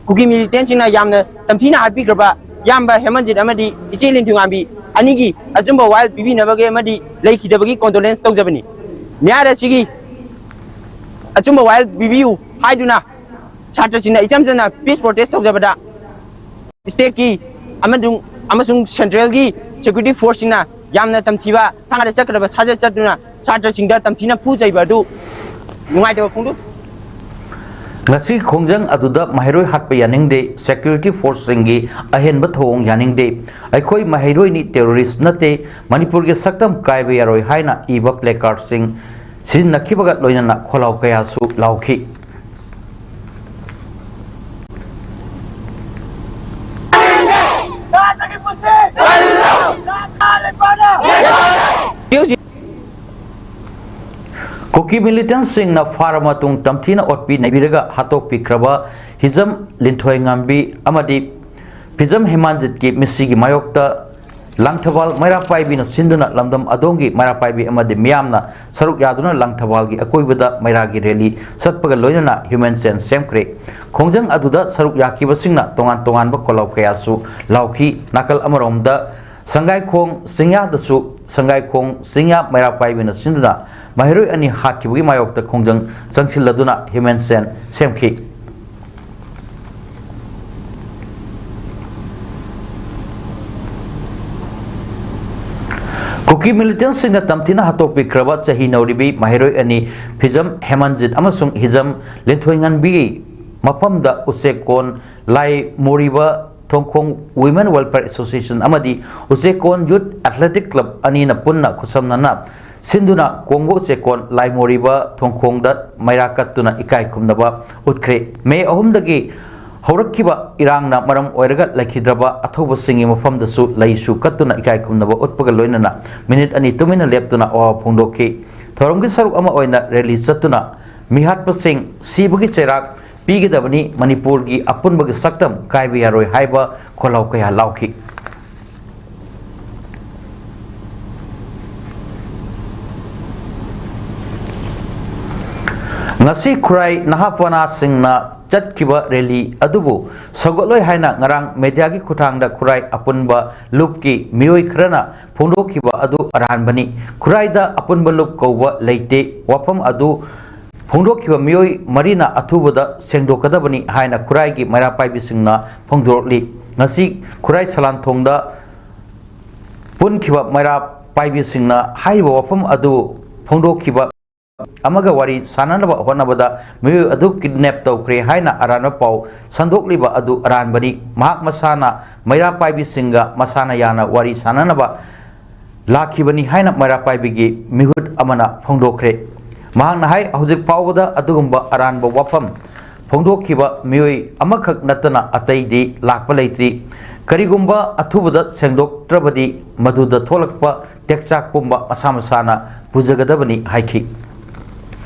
ꯀꯨꯀꯤ militantꯁꯤꯡꯅ ꯌꯥꯝꯅ ꯇꯝꯊꯤꯅ ꯍꯥꯠꯄꯤꯈ꯭ꯔꯕ ꯏꯌꯥꯝꯕ ꯍꯦꯃꯟꯖꯤꯠ ꯑꯃꯗꯤ ꯏꯆꯦ ꯂꯤꯟꯊꯨꯉꯥꯝꯕꯤ ꯑꯅꯤꯒꯤ ꯑꯆꯨꯝꯕ ꯋꯥꯌꯦꯜ ꯄꯤꯕꯤꯅꯕꯒꯤ ꯑꯃꯗꯤ ꯂꯩꯈꯤꯗꯕꯒꯤ condolence ꯇꯧꯖꯕꯅꯤ꯫ ꯃꯤꯍꯥꯠ ꯑꯁꯤꯒꯤ ꯑꯆꯨꯝꯕ ꯋꯥꯌꯦꯜ ꯄꯤꯕꯤꯌꯨ ꯍꯥꯏꯗꯨꯅ ꯁꯥꯇ꯭ꯔꯁꯤꯡꯅ ꯏꯆꯝ ꯆꯝꯅ peace protest ꯇꯧꯖꯕꯗ stateꯀꯤ ꯑꯃꯁꯨꯡ, ꯑꯃꯁꯨꯡ centralꯒꯤ security forceꯁꯤꯡꯅ ꯌꯥꯝꯅ ꯇꯝꯊꯤꯕ ꯁꯉꯥꯏꯗ ꯆꯠꯀꯗꯕ ꯁꯥꯖꯠ ꯆꯠꯇꯨꯅ ꯁꯥꯇ꯭ꯔꯁꯤꯡꯗ ꯇꯝꯊꯤꯅ ꯐꯨ ꯆꯩꯕ ꯑꯗꯨ ꯅꯨꯡꯉꯥꯏꯇꯕ ꯐꯣꯡꯗꯣꯛ꯫ ꯉꯁꯤ ꯈꯣꯡꯖꯪ ꯑꯗꯨꯗ ꯃꯍꯩꯔꯣꯏ ꯍꯥꯠꯄ ꯌꯥꯅꯤꯡꯗꯦ, security forceꯁꯤꯡꯒꯤ ꯑꯍꯦꯟꯕ ꯊꯧꯑꯣꯡ ꯌꯥꯅꯤꯡꯗꯦ, ꯑꯩꯈꯣꯏ ꯃꯍꯩꯔꯣꯏꯅꯤ terrorist ꯅꯠꯇꯦ, ꯃꯅꯤꯄꯨꯔꯒꯤ ꯁꯛꯇꯝ ꯀꯥꯏꯕ ꯌꯥꯔꯣꯏ ꯍꯥꯏꯅ ꯏꯕ placardꯁꯤꯡ ꯁꯤꯖꯤꯟꯅꯈꯤꯕꯒ ꯂꯣꯏꯅꯅ ꯈꯣꯜꯂꯥꯎ ꯀꯌꯥꯁꯨ ꯂꯥꯎꯈꯤ꯫ ꯀꯨꯀꯤ militantꯁꯤꯡꯅ ꯐꯥꯔꯕ ꯃꯇꯨꯡ ꯇꯝꯊꯤꯅ ꯑꯣꯠꯄꯤ ꯅꯩꯕꯤꯔꯒ ꯍꯥꯠꯇꯣꯛꯄꯤꯈ꯭ꯔꯕ ꯍꯤꯖꯝ ꯂꯤꯟꯊꯣꯏꯉꯥꯝꯕꯤ ꯑꯃꯗꯤ ꯐꯤꯖꯝ ꯍꯦꯃꯥꯟꯖꯤꯠꯀꯤ ꯃꯤꯁꯤꯒꯤ ꯃꯥꯌꯣꯛꯇ ꯂꯥꯡꯊꯕꯥꯜ ꯃꯩꯔꯥ ꯄꯥꯏꯕꯤꯅ ꯁꯤꯟꯗꯨꯅ ꯂꯝꯗꯝ ꯑꯗꯣꯝꯒꯤ ꯃꯩꯔꯥ ꯄꯥꯏꯕꯤ ꯑꯃꯗꯤ ꯃꯤꯌꯥꯝꯅ ꯁꯔꯨꯛ ꯌꯥꯗꯨꯅ ꯂꯥꯡꯊꯕꯥꯜꯒꯤ ꯑꯀꯣꯏꯕꯗ ꯃꯩꯔꯥꯒꯤ ꯔꯦꯂꯤ ꯆꯠꯄꯒ ꯂꯣꯏꯅꯅ ꯍ꯭ꯌꯨꯃꯦꯟ ꯆꯦꯟ ꯁꯦꯝꯈ꯭ꯔꯦ꯫ ꯈꯣꯡꯖꯪ ꯑꯗꯨꯗ ꯁꯔꯨꯛ ꯌꯥꯈꯤꯕꯁꯤꯡꯅ ꯇꯣꯉꯥꯟ ꯇꯣꯉꯥꯟꯕ ꯈꯣꯜꯂꯥꯎ ꯀꯌꯥꯁꯨ ꯂꯥꯎꯈꯤ꯫ ꯅꯥꯀꯜ ꯑꯃꯔꯣꯝꯗ ꯁꯪꯒꯥꯏꯈꯣꯡ ꯆꯤꯡꯌꯥꯗꯁꯨ ꯁꯪꯒꯥꯏꯈꯣꯡ ꯆꯤꯡꯌꯥ ꯃꯩꯔꯥ ꯄꯥꯏꯕꯤꯅ ꯁꯤꯟꯗꯨꯅ ꯃꯍꯩꯔꯣꯏ ꯑꯅꯤ ꯍꯥꯠꯈꯤꯕꯒꯤ ꯃꯥꯌꯣꯛꯇ ꯈꯣꯡꯖꯪ ꯆꯪꯁꯤꯜꯂꯗꯨꯅ ꯍ꯭ꯌꯨꯃꯦꯟ ꯆꯦꯟ ꯁꯦꯝꯈꯤ꯫ ꯀꯨꯀꯤ ꯃꯤꯂꯤꯇꯦꯟꯁꯤꯡꯅ ꯇꯝꯊꯤꯅ ꯍꯥꯠꯇꯣꯛꯄꯤꯈ꯭ꯔꯕ ꯆꯍꯤ ꯅꯧꯔꯤꯕꯤ ꯃꯍꯩꯔꯣꯏ ꯑꯅꯤ ꯐꯤꯖꯝ ꯍꯦꯃꯟꯖꯤꯠ ꯑꯃꯁꯨꯡ ꯍꯤꯖꯝ ꯂꯤꯟꯊꯣꯏꯉꯟꯕꯤꯒꯤ ꯃꯐꯝꯗ ꯎꯆꯦꯛꯀꯣꯟ ꯂꯥꯏ ꯃꯣꯔꯤꯕ ꯊꯣꯡꯈꯣꯡ ꯋꯤꯃꯦꯟ ꯋꯦꯜꯐꯤꯌꯔ ꯑꯦꯁꯣꯁꯤꯌꯦꯁꯟ ꯑꯃꯗꯤ ꯎꯆꯦꯛꯀꯣꯟ ꯌꯨꯠ ꯑꯦꯊꯂꯦꯇꯤꯛ ꯀ꯭ꯂꯕ ꯑꯅꯤꯅ ꯄꯨꯟꯅ ꯈꯨꯠꯁꯝꯅꯅ ꯁꯤꯟꯗꯨꯅ ꯀꯣꯡꯕ ꯎꯆꯦꯛꯀꯣꯟ ꯂꯥꯏꯃꯣꯔꯤꯕ ꯊꯣꯡꯈꯣꯡꯗ ꯃꯩꯔꯥ ꯀꯠꯇꯨꯅ ꯏꯀꯥꯏ ꯈꯨꯝꯅꯕ ꯎꯠꯈ꯭ꯔꯦ꯫ ꯃꯦ ꯑꯍꯨꯝꯗꯒꯤ ꯍꯧꯔꯛꯈꯤꯕ ꯏꯔꯥꯡꯅ ꯃꯔꯝ ꯑꯣꯏꯔꯒ ꯂꯩꯈꯤꯗ꯭ꯔꯕ ꯑꯊꯧꯕꯁꯤꯡꯒꯤ ꯃꯐꯝꯗꯁꯨ ꯂꯩꯁꯨ ꯀꯠꯇꯨꯅ ꯏꯀꯥꯏ ꯈꯨꯝꯅꯕ ꯎꯠꯄꯒ ꯂꯣꯏꯅꯅ ꯃꯤꯅꯤꯠ ꯑꯅꯤ ꯇꯨꯃꯤꯟꯅ ꯂꯦꯞꯇꯨꯅ ꯑꯋꯥꯕ ꯐꯣꯡꯗꯣꯛꯈꯤ꯫ ꯊꯧꯔꯝꯒꯤ ꯁꯔꯨꯛ ꯑꯃ ꯑꯣꯏꯅ ꯔꯦꯂꯤ ꯆꯠꯇꯨꯅ ꯃꯤꯍꯥꯠꯄꯁꯤꯡ ꯁꯤꯕꯒꯤ ꯆꯩꯔꯥꯛ ꯄꯤꯒꯗꯕꯅꯤ, ꯃꯅꯤꯄꯨꯔꯒꯤ ꯑꯄꯨꯟꯕꯒꯤ ꯁꯛꯇꯝ ꯀꯥꯏꯕ ꯌꯥꯔꯣꯏ ꯍꯥꯏꯕ ꯈꯣꯜꯂꯥꯎ ꯀꯌꯥ ꯂꯥꯎꯈꯤ꯫ ꯉꯁꯤ ꯈꯨꯔꯥꯏ ꯅꯍꯥ ꯄꯅꯥꯁꯤꯡꯅ ꯆꯠꯈꯤꯕ ꯔꯦꯂꯤ ꯑꯗꯨꯕꯨ ꯁꯧꯒꯠꯂꯣꯏ ꯍꯥꯏꯅ ꯉꯔꯥꯡ ꯃꯦꯗꯤꯌꯥꯒꯤ ꯈꯨꯠꯊꯥꯡꯗ ꯈꯨꯔꯥꯏ ꯑꯄꯨꯟꯕ ꯂꯨꯞꯀꯤ ꯃꯤꯑꯣꯏ ꯈꯔꯅ ꯐꯣꯡꯗꯣꯛꯈꯤꯕ ꯑꯗꯨ ꯑꯔꯥꯟꯕꯅꯤ꯫ ꯈꯨꯔꯥꯏꯗ ꯑꯄꯨꯟꯕ ꯂꯨꯞ ꯀꯧꯕ ꯂꯩꯇꯦ꯫ ꯋꯥꯐꯝ ꯑꯗꯨ ꯐꯣꯡꯗꯣꯛꯈꯤꯕ ꯃꯤꯑꯣꯏ ꯃꯔꯤꯅ ꯑꯊꯨꯕꯗ ꯁꯦꯡꯗꯣꯛꯀꯗꯕꯅꯤ ꯍꯥꯏꯅ ꯈꯨꯔꯥꯏꯒꯤ ꯃꯩꯔꯥ ꯄꯥꯏꯕꯤꯁꯤꯡꯅ ꯐꯣꯡꯗꯣꯔꯛꯂꯤ꯫ ꯉꯁꯤ ꯈꯨꯔꯥꯏ ꯁꯂꯥꯟꯊꯣꯡꯗ ꯄꯨꯟꯈꯤꯕ ꯃꯩꯔꯥ ꯄꯥꯏꯕꯤꯁꯤꯡꯅ ꯍꯥꯏꯔꯤꯕ ꯋꯥꯐꯝ ꯑꯗꯨ ꯐꯣꯡꯗꯣꯛꯈꯤꯕ ꯑꯃꯒ ꯋꯥꯔꯤ ꯁꯥꯟꯅꯅꯕ ꯍꯣꯠꯅꯕꯗ ꯃꯤꯑꯣꯏ ꯑꯗꯨ ꯀꯤꯗꯅꯦꯞ ꯇꯧꯈ꯭ꯔꯦ ꯍꯥꯏꯅ ꯑꯔꯥꯟꯕ ꯄꯥꯎ ꯁꯟꯗꯣꯛꯂꯤꯕ ꯑꯗꯨ ꯑꯔꯥꯟꯕꯅꯤ꯫ ꯃꯍꯥꯛ ꯃꯁꯥꯅ ꯃꯩꯔꯥ ꯄꯥꯏꯕꯤꯁꯤꯡꯒ ꯃꯁꯥꯅ ꯌꯥꯅ ꯋꯥꯔꯤ ꯁꯥꯟꯅꯅꯕ ꯂꯥꯛꯈꯤꯕꯅꯤ ꯍꯥꯏꯅ ꯃꯩꯔꯥ ꯄꯥꯏꯕꯤꯒꯤ ꯃꯤꯍꯨꯠ ꯑꯃꯅ ꯐꯣꯡꯗꯣꯛꯈ꯭ꯔꯦ꯫ ꯃꯍꯥꯛꯅ ꯍꯥꯏ, ꯍꯧꯖꯤꯛ ꯐꯥꯎꯕꯗ ꯑꯗꯨꯒꯨꯝꯕ ꯑꯔꯥꯟꯕ ꯋꯥꯐꯝ ꯐꯣꯡꯗꯣꯛꯈꯤꯕ ꯃꯤꯑꯣꯏ ꯑꯃꯈꯛ ꯅꯠꯇꯅ ꯑꯇꯩꯗꯤ ꯂꯥꯛꯄ ꯂꯩꯇ꯭ꯔꯤ꯫ ꯀꯔꯤꯒꯨꯝꯕ ꯑꯊꯨꯕꯗ ꯁꯦꯡꯗꯣꯛꯇ꯭ꯔꯕꯗꯤ ꯃꯗꯨꯗ ꯊꯣꯛꯂꯛꯄ ꯇꯦꯛꯆꯥꯛ ꯄꯨꯝꯕ ꯃꯁꯥ ꯃꯁꯥꯅ ꯄꯨꯖꯒꯗꯕꯅꯤ ꯍꯥꯏꯈꯤ꯫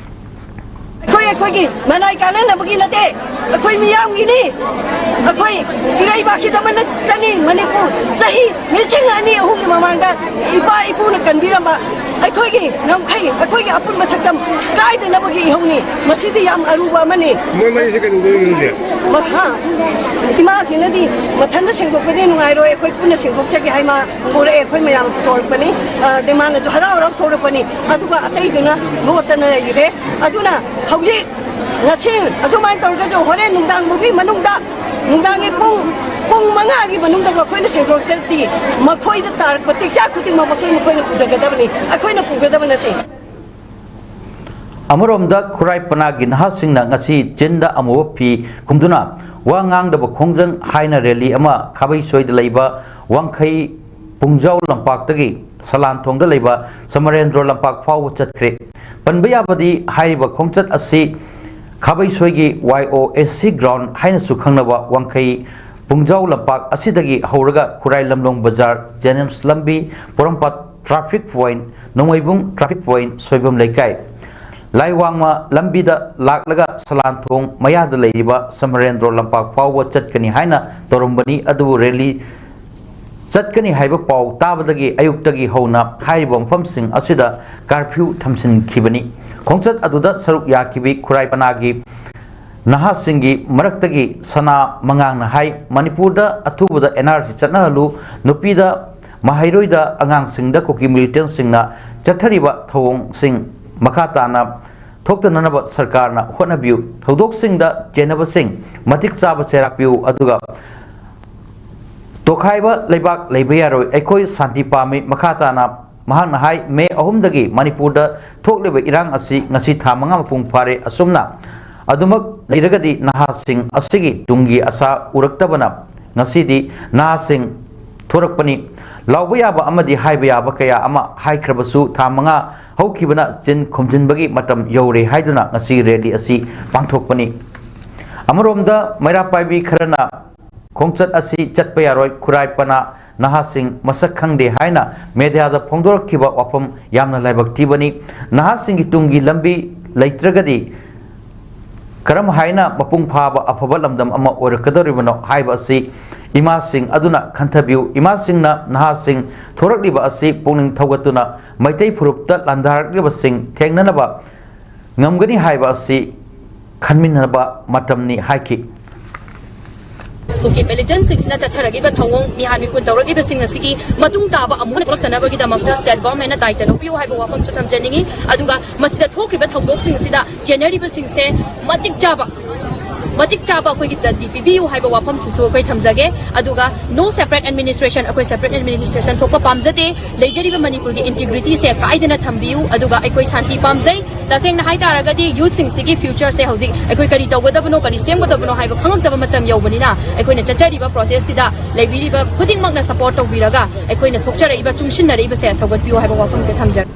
ꯑꯩꯈꯣꯏ ꯑꯩꯈꯣꯏꯒꯤ ꯃꯅꯥꯏ ꯀꯥꯟꯅꯅꯕꯒꯤ ꯅꯠꯇꯦ, ꯑꯩꯈꯣꯏ ꯃꯤꯌꯥꯝꯒꯤꯅꯤ꯫ ꯑꯩꯈꯣꯏ ꯏꯔꯩꯕꯥꯛꯀꯤꯗꯃꯛꯇꯅꯤ꯫ ꯃꯅꯤꯄꯨꯔ ꯆꯍꯤ ꯂꯤꯁꯤꯡ ꯑꯅꯤ ꯑꯍꯨꯝꯒꯤ ꯃꯃꯥꯡꯗ ꯏꯄꯥ ꯏꯄꯨꯅ ꯀꯟꯕꯤꯔꯝꯕ ꯑꯩꯈꯣꯏꯒꯤ ꯉꯝꯈꯩ, ꯑꯩꯈꯣꯏꯒꯤ ꯑꯄꯨꯟꯕ ꯁꯛꯇꯝ ꯀꯥꯏꯗꯅꯕꯒꯤ ꯏꯍꯧꯅꯤ꯫ ꯃꯁꯤꯗꯤ ꯌꯥꯝ ꯑꯔꯨꯕ ꯑꯃꯅꯤ꯫ ꯃꯣꯏ ꯃꯔꯤꯁꯦ ꯀꯩꯗꯧꯗꯣꯏꯅꯣ ꯈꯪꯗꯦ꯫ ꯃ-, ꯍꯥ? ꯏꯃꯥꯁꯤꯅꯗꯤ ꯃꯊꯟꯇ ꯁꯦꯡꯗꯣꯛꯄꯗꯤ ꯅꯨꯡꯉꯥꯏꯔꯣꯏ, ꯑꯩꯈꯣꯏ ꯄꯨꯟꯅ ꯁꯦꯡꯗꯣꯛꯆꯒꯦ ꯍꯥꯏ ꯃꯥ ꯊꯣꯔꯛꯑꯦ, ꯑꯩꯈꯣꯏ ꯃꯌꯥꯝ ꯊꯣꯔꯛꯄꯅꯤ꯫ ꯑ, ꯑꯗꯩ ꯃꯥꯅꯁꯨ ꯍꯔꯥꯎ ꯍꯔꯥꯎ ꯊꯣꯔꯛꯄꯅꯤ꯫ ꯑꯗꯨꯒ ꯑꯇꯩꯗꯨꯅ ꯂꯣꯠꯇꯅ ꯂꯩꯈ꯭ꯔꯦ꯫ ꯑꯗꯨꯅ ꯍꯧꯖꯤꯛ ꯉꯁꯤ ꯑꯗꯨꯃꯥꯏꯅ ꯇꯧꯔꯒꯁꯨ ꯍꯣꯔꯦꯟ ꯅꯨꯡꯗꯥꯡ ꯐꯥꯎꯒꯤ ꯃꯅꯨꯡꯗ, ꯅꯨꯡꯗꯥꯡꯒꯤ ꯄꯨꯡ, ꯄꯨꯡ ꯃꯉꯥꯒꯤ ꯃꯅꯨꯡꯗ ꯃꯈꯣꯏꯅ ꯁꯦꯡꯗꯣꯛꯇ꯭ꯔꯗꯤ ꯃꯈꯣꯏꯗ ꯇꯥꯔꯛꯄ ꯇꯦꯛꯆꯥꯛ ꯈꯨꯗꯤꯡꯃꯛ ꯃꯈꯣꯏ ꯃꯈꯣꯏꯅ ꯄꯨꯖꯒꯗꯕꯅꯤ, ꯑꯩꯈꯣꯏꯅ ꯄꯨꯒꯗꯕ ꯅꯠꯇꯦ꯫ ꯑꯃꯔꯣꯝꯗ ꯈꯨꯔꯥꯏ ꯄꯅꯥꯒꯤ ꯅꯍꯥꯁꯤꯡꯅ ꯉꯁꯤ ꯆꯤꯟꯗ ꯑꯃꯨꯕ ꯐꯤ ꯈꯨꯝꯗꯨꯅ ꯋꯥ ꯉꯥꯡꯗꯕ ꯈꯣꯡꯖꯪ ꯍꯥꯏꯅ ꯔꯦꯂꯤ ꯑꯃ ꯈꯥꯕꯩꯁꯣꯏꯗ ꯂꯩꯕ ꯋꯥꯡꯈꯩ ꯄꯨꯡꯖꯥꯎ ꯂꯝꯄꯥꯛꯇꯒꯤ ꯁꯂꯥꯟꯊꯣꯡꯗ ꯂꯩꯕ ꯁꯃꯔꯦꯟꯗ꯭ꯔꯣ ꯂꯝꯄꯥꯛ ꯐꯥꯎꯕ ꯆꯠꯈ꯭ꯔꯦ꯫ ꯄꯟꯕ ꯌꯥꯕꯗꯤ ꯍꯥꯏꯔꯤꯕ ꯈꯣꯡꯆꯠ ꯑꯁꯤ ꯈꯥꯕꯩꯁꯣꯏꯒꯤ ꯋꯥꯏ ꯑꯣ ꯑꯦꯁ ꯁꯤ ꯒ꯭ꯔꯥꯎꯟ ꯍꯥꯏꯅꯁꯨ ꯈꯪꯅꯕ ꯋꯥꯡꯈꯩ ꯄꯨꯡꯖꯥꯎ ꯂꯝꯄꯥꯛ ꯑꯁꯤꯗꯒꯤ ꯍꯧꯔꯒ ꯈꯨꯔꯥꯏ ꯂꯝꯂꯣꯡ ꯕꯖꯥꯔ, ꯖꯦꯅꯤꯝꯁ ꯂꯝꯕꯤ, Porompat traffic point, Nongmeibung traffic point, Soibam Leikai, ꯂꯥꯏꯋꯥꯡꯃ ꯂꯝꯕꯤꯗ ꯂꯥꯛꯂꯒ ꯁꯂꯥꯟꯊꯣꯡ ꯃꯌꯥꯗ ꯂꯩꯔꯤꯕ ꯁꯃꯔꯦꯟꯗ꯭ꯔꯣ ꯂꯝꯄꯥꯛ ꯐꯥꯎꯕ ꯆꯠꯀꯅꯤ ꯍꯥꯏꯅ ꯇꯧꯔꯝꯕꯅꯤ꯫ ꯑꯗꯨꯕꯨ ꯔꯦꯂꯤ ꯆꯠꯀꯅꯤ ꯍꯥꯏꯕ ꯄꯥꯎ ꯇꯥꯕꯗꯒꯤ ꯑꯌꯨꯛꯇꯒꯤ ꯍꯧꯅ ꯍꯥꯏꯔꯤꯕ ꯃꯐꯝꯁꯤꯡ ꯑꯁꯤꯗ ꯀꯥꯔꯐ꯭ꯌꯨ ꯊꯝꯖꯤꯟꯈꯤꯕꯅꯤ꯫ ꯈꯣꯡꯆꯠ ꯑꯗꯨꯗ ꯁꯔꯨꯛ ꯌꯥꯈꯤꯕꯤ ꯈꯨꯔꯥꯏ ꯄꯅꯥꯒꯤ ꯅꯍꯥꯁꯤꯡꯒꯤ ꯃꯔꯛꯇꯒꯤ ꯁꯅꯥ ꯃꯉꯥꯡꯅ ꯍꯥꯏ, ꯃꯅꯤꯄꯨꯔꯗ ꯑꯊꯨꯕꯗ ꯑꯦꯟ ꯑꯥꯔ ꯁꯤ ꯆꯠꯅꯍꯜꯂꯨ, ꯅꯨꯄꯤꯗ, ꯃꯍꯩꯔꯣꯏꯗ, ꯑꯉꯥꯡꯁꯤꯡꯗ ꯀꯨꯀꯤ ꯃꯤꯂꯤꯇꯦꯟꯁꯤꯡꯅ ꯆꯠꯊꯔꯤꯕ ꯊꯧꯑꯣꯡꯁꯤꯡ ꯃꯈꯥ ꯇꯥꯅ ꯊꯣꯛꯇꯅꯅꯕ ꯁꯔꯀꯥꯔꯅ ꯍꯣꯠꯅꯕꯤꯌꯨ꯫ ꯊꯧꯗꯣꯛꯁꯤꯡꯗ ꯆꯦꯟꯅꯕꯁꯤꯡ ꯃꯇꯤꯛ ꯆꯥꯕ ꯆꯩꯔꯥꯛ ꯄꯤꯌꯨ, ꯑꯗꯨꯒ ꯇꯣꯈꯥꯏꯕ ꯂꯩꯕꯥꯛ ꯂꯩꯕ ꯌꯥꯔꯣꯏ꯫ ꯑꯩꯈꯣꯏ ꯁꯥꯟꯇꯤ ꯄꯥꯝꯃꯤ꯫ ꯃꯈꯥ ꯇꯥꯅ ꯃꯍꯥꯛꯅ ꯍꯥꯏ, ꯃꯦ ꯑꯍꯨꯝꯗꯒꯤ ꯃꯅꯤꯄꯨꯔꯗ ꯊꯣꯛꯂꯤꯕ ꯏꯔꯥꯡ ꯑꯁꯤ ꯉꯁꯤ ꯊꯥ ꯃꯉꯥ ꯃꯄꯨꯡ ꯐꯥꯔꯦ꯫ ꯑꯁꯨꯝꯅ ꯑꯗꯨꯃꯛ ꯂꯩꯔꯒꯗꯤ ꯅꯍꯥꯁꯤꯡ ꯑꯁꯤꯒꯤ ꯇꯨꯡꯒꯤ ꯑꯁꯥ ꯎꯔꯛꯇꯕꯅ ꯉꯁꯤꯗꯤ ꯅꯍꯥꯁꯤꯡ ꯊꯣꯔꯛꯄꯅꯤ꯫ ꯂꯥꯎꯕ ꯌꯥꯕ ꯑꯃꯗꯤ ꯍꯥꯏꯕ ꯌꯥꯕ ꯀꯌꯥ ꯑꯃ ꯍꯥꯏꯈ꯭ꯔꯕꯁꯨ, ꯊꯥ ꯃꯉꯥ ꯍꯧꯈꯤꯕꯅ ꯆꯤꯟ ꯈꯨꯝꯖꯤꯟꯕꯒꯤ ꯃꯇꯝ ꯌꯧꯔꯦ ꯍꯥꯏꯗꯨꯅ ꯉꯁꯤ ꯔꯦꯂꯤ ꯑꯁꯤ ꯄꯥꯡꯊꯣꯛꯄꯅꯤ꯫ ꯑꯃꯔꯣꯝꯗ ꯃꯩꯔꯥ ꯄꯥꯏꯕꯤ ꯈꯔꯅ ꯈꯣꯡꯆꯠ ꯑꯁꯤ ꯆꯠꯄ ꯌꯥꯔꯣꯏ, ꯈꯨꯔꯥꯏ ꯄꯅꯥ ꯅꯍꯥꯁꯤꯡ ꯃꯁꯛ ꯈꯪꯗꯦ ꯍꯥꯏꯅ ꯃꯦꯗꯤꯌꯥꯗ ꯐꯣꯡꯗꯣꯔꯛꯈꯤꯕ ꯋꯥꯐꯝ ꯌꯥꯝꯅ ꯂꯥꯏꯕꯛ ꯊꯤꯕꯅꯤ꯫ ꯅꯍꯥꯁꯤꯡꯒꯤ ꯇꯨꯡꯒꯤ ꯂꯝꯕꯤ ꯂꯩꯇ꯭ꯔꯒꯗꯤ ꯀꯔꯝ ꯍꯥꯏꯅ ꯃꯄꯨꯡ ꯐꯥꯕ ꯑꯐꯕ ꯂꯝꯗꯝ ꯑꯃ ꯑꯣꯏꯔꯛꯀꯗꯧꯔꯤꯕꯅꯣ ꯍꯥꯏꯕ ꯑꯁꯤ ꯏꯃꯥꯁꯤꯡ ꯑꯗꯨꯅ ꯈꯟꯊꯕꯤꯌꯨ꯫ ꯏꯃꯥꯁꯤꯡꯅ ꯅꯍꯥꯁꯤꯡ ꯊꯣꯔꯛꯂꯤꯕ ꯑꯁꯤ ꯄꯨꯛꯅꯤꯡ ꯊꯧꯒꯠꯇꯨꯅ ꯃꯩꯇꯩ ꯐꯨꯔꯨꯞꯇ ꯂꯥꯟꯗꯥꯔꯛꯂꯤꯕꯁꯤꯡ ꯊꯦꯡꯅꯅꯕ ꯉꯝꯒꯅꯤ ꯍꯥꯏꯕ ꯑꯁꯤ ꯈꯟꯃꯤꯟꯅꯕ ꯃꯇꯝꯅꯤ ꯍꯥꯏꯈꯤ꯫ ꯁ꯭ꯀꯨꯜꯒꯤ ꯃꯤꯂꯤꯇꯦꯟꯁꯤꯡꯁꯤꯅ ꯆꯠꯊꯔꯛꯂꯤꯕ ꯊꯧꯑꯣꯡ, ꯃꯤꯍꯥꯠ ꯃꯤꯄꯨꯟ ꯇꯧꯔꯛꯂꯤꯕꯁꯤꯡ ꯑꯁꯤꯒꯤ ꯃꯇꯨꯡ ꯇꯥꯕ ꯑꯃꯨꯛ ꯍꯟꯅ ꯊꯣꯛꯂꯛꯇꯅꯕꯒꯤꯗꯃꯛꯇ ꯁ꯭ꯇꯦꯠ ꯒꯣꯚꯔꯟꯃꯦꯟꯠꯅ ꯗꯥꯏꯇ ꯂꯧꯕꯤꯌꯨ ꯍꯥꯏꯕ ꯋꯥꯐꯝꯁꯨ ꯊꯝꯖꯅꯤꯡꯏ꯫ ꯑꯗꯨꯒ ꯃꯁꯤꯗ ꯊꯣꯛꯈ꯭ꯔꯤꯕ ꯊꯧꯗꯣꯛꯁꯤꯡ ꯑꯁꯤꯗ ꯆꯦꯟꯅꯔꯤꯕꯁꯤꯡꯁꯦ ꯃꯇꯤꯛ ꯆꯥꯕ ꯃꯇꯤꯛ ꯆꯥꯕ ꯑꯩꯈꯣꯏꯒꯤ ꯗꯟꯗꯤ ꯄꯤꯕꯤꯌꯨ ꯍꯥꯏꯕ ꯋꯥꯐꯝꯁꯤꯁꯨ ꯑꯩꯈꯣꯏ ꯊꯝꯖꯒꯦ꯫ ꯑꯗꯨꯒ no separate administration, ꯑꯩꯈꯣꯏ separate administration ꯊꯣꯛꯄ ꯄꯥꯝꯖꯗꯦ꯫ ꯂꯩꯖꯔꯤꯕ ꯃꯅꯤꯄꯨꯔꯒꯤ ꯏꯟꯇꯤꯒ꯭ꯔꯤꯇꯤꯁꯦ ꯀꯥꯏꯗꯅ ꯊꯝꯕꯤꯌꯨ꯫ ꯑꯗꯨꯒ ꯑꯩꯈꯣꯏ ꯁꯥꯟꯇꯤ ꯄꯥꯝꯖꯩ꯫ ꯇꯁꯦꯡꯅ ꯍꯥꯏꯇꯥꯔꯒꯗꯤ ꯌꯨꯠꯁꯤꯡꯁꯤꯒꯤ ꯐ꯭ꯌꯨꯆꯔꯁꯦ ꯍꯧꯖꯤꯛ ꯑꯩꯈꯣꯏ ꯀꯔꯤ ꯇꯧꯒꯗꯕꯅꯣ, ꯀꯔꯤ ꯁꯦꯝꯒꯗꯕꯅꯣ ꯍꯥꯏꯕ ꯈꯪꯉꯛꯇꯕ ꯃꯇꯝ ꯌꯧꯕꯅꯤꯅ ꯑꯩꯈꯣꯏꯅ ꯆꯠꯆꯔꯤꯕ ꯄ꯭ꯔꯣꯇꯦꯁꯁꯤꯗ ꯂꯩꯕꯤꯔꯤꯕ ꯈꯨꯗꯤꯡꯃꯛꯅ ꯁꯄꯣꯔꯠ ꯇꯧꯕꯤꯔꯒ ꯑꯩꯈꯣꯏꯅ ꯊꯣꯛꯆꯔꯛꯏꯕ, ꯆꯨꯡꯁꯤꯟꯅꯔꯛꯏꯕꯁꯦ ꯁꯧꯒꯠꯄꯤꯌꯨ ꯍꯥꯏꯕ ꯋꯥꯐꯝꯁꯦ ꯊꯝꯖꯔꯤ꯫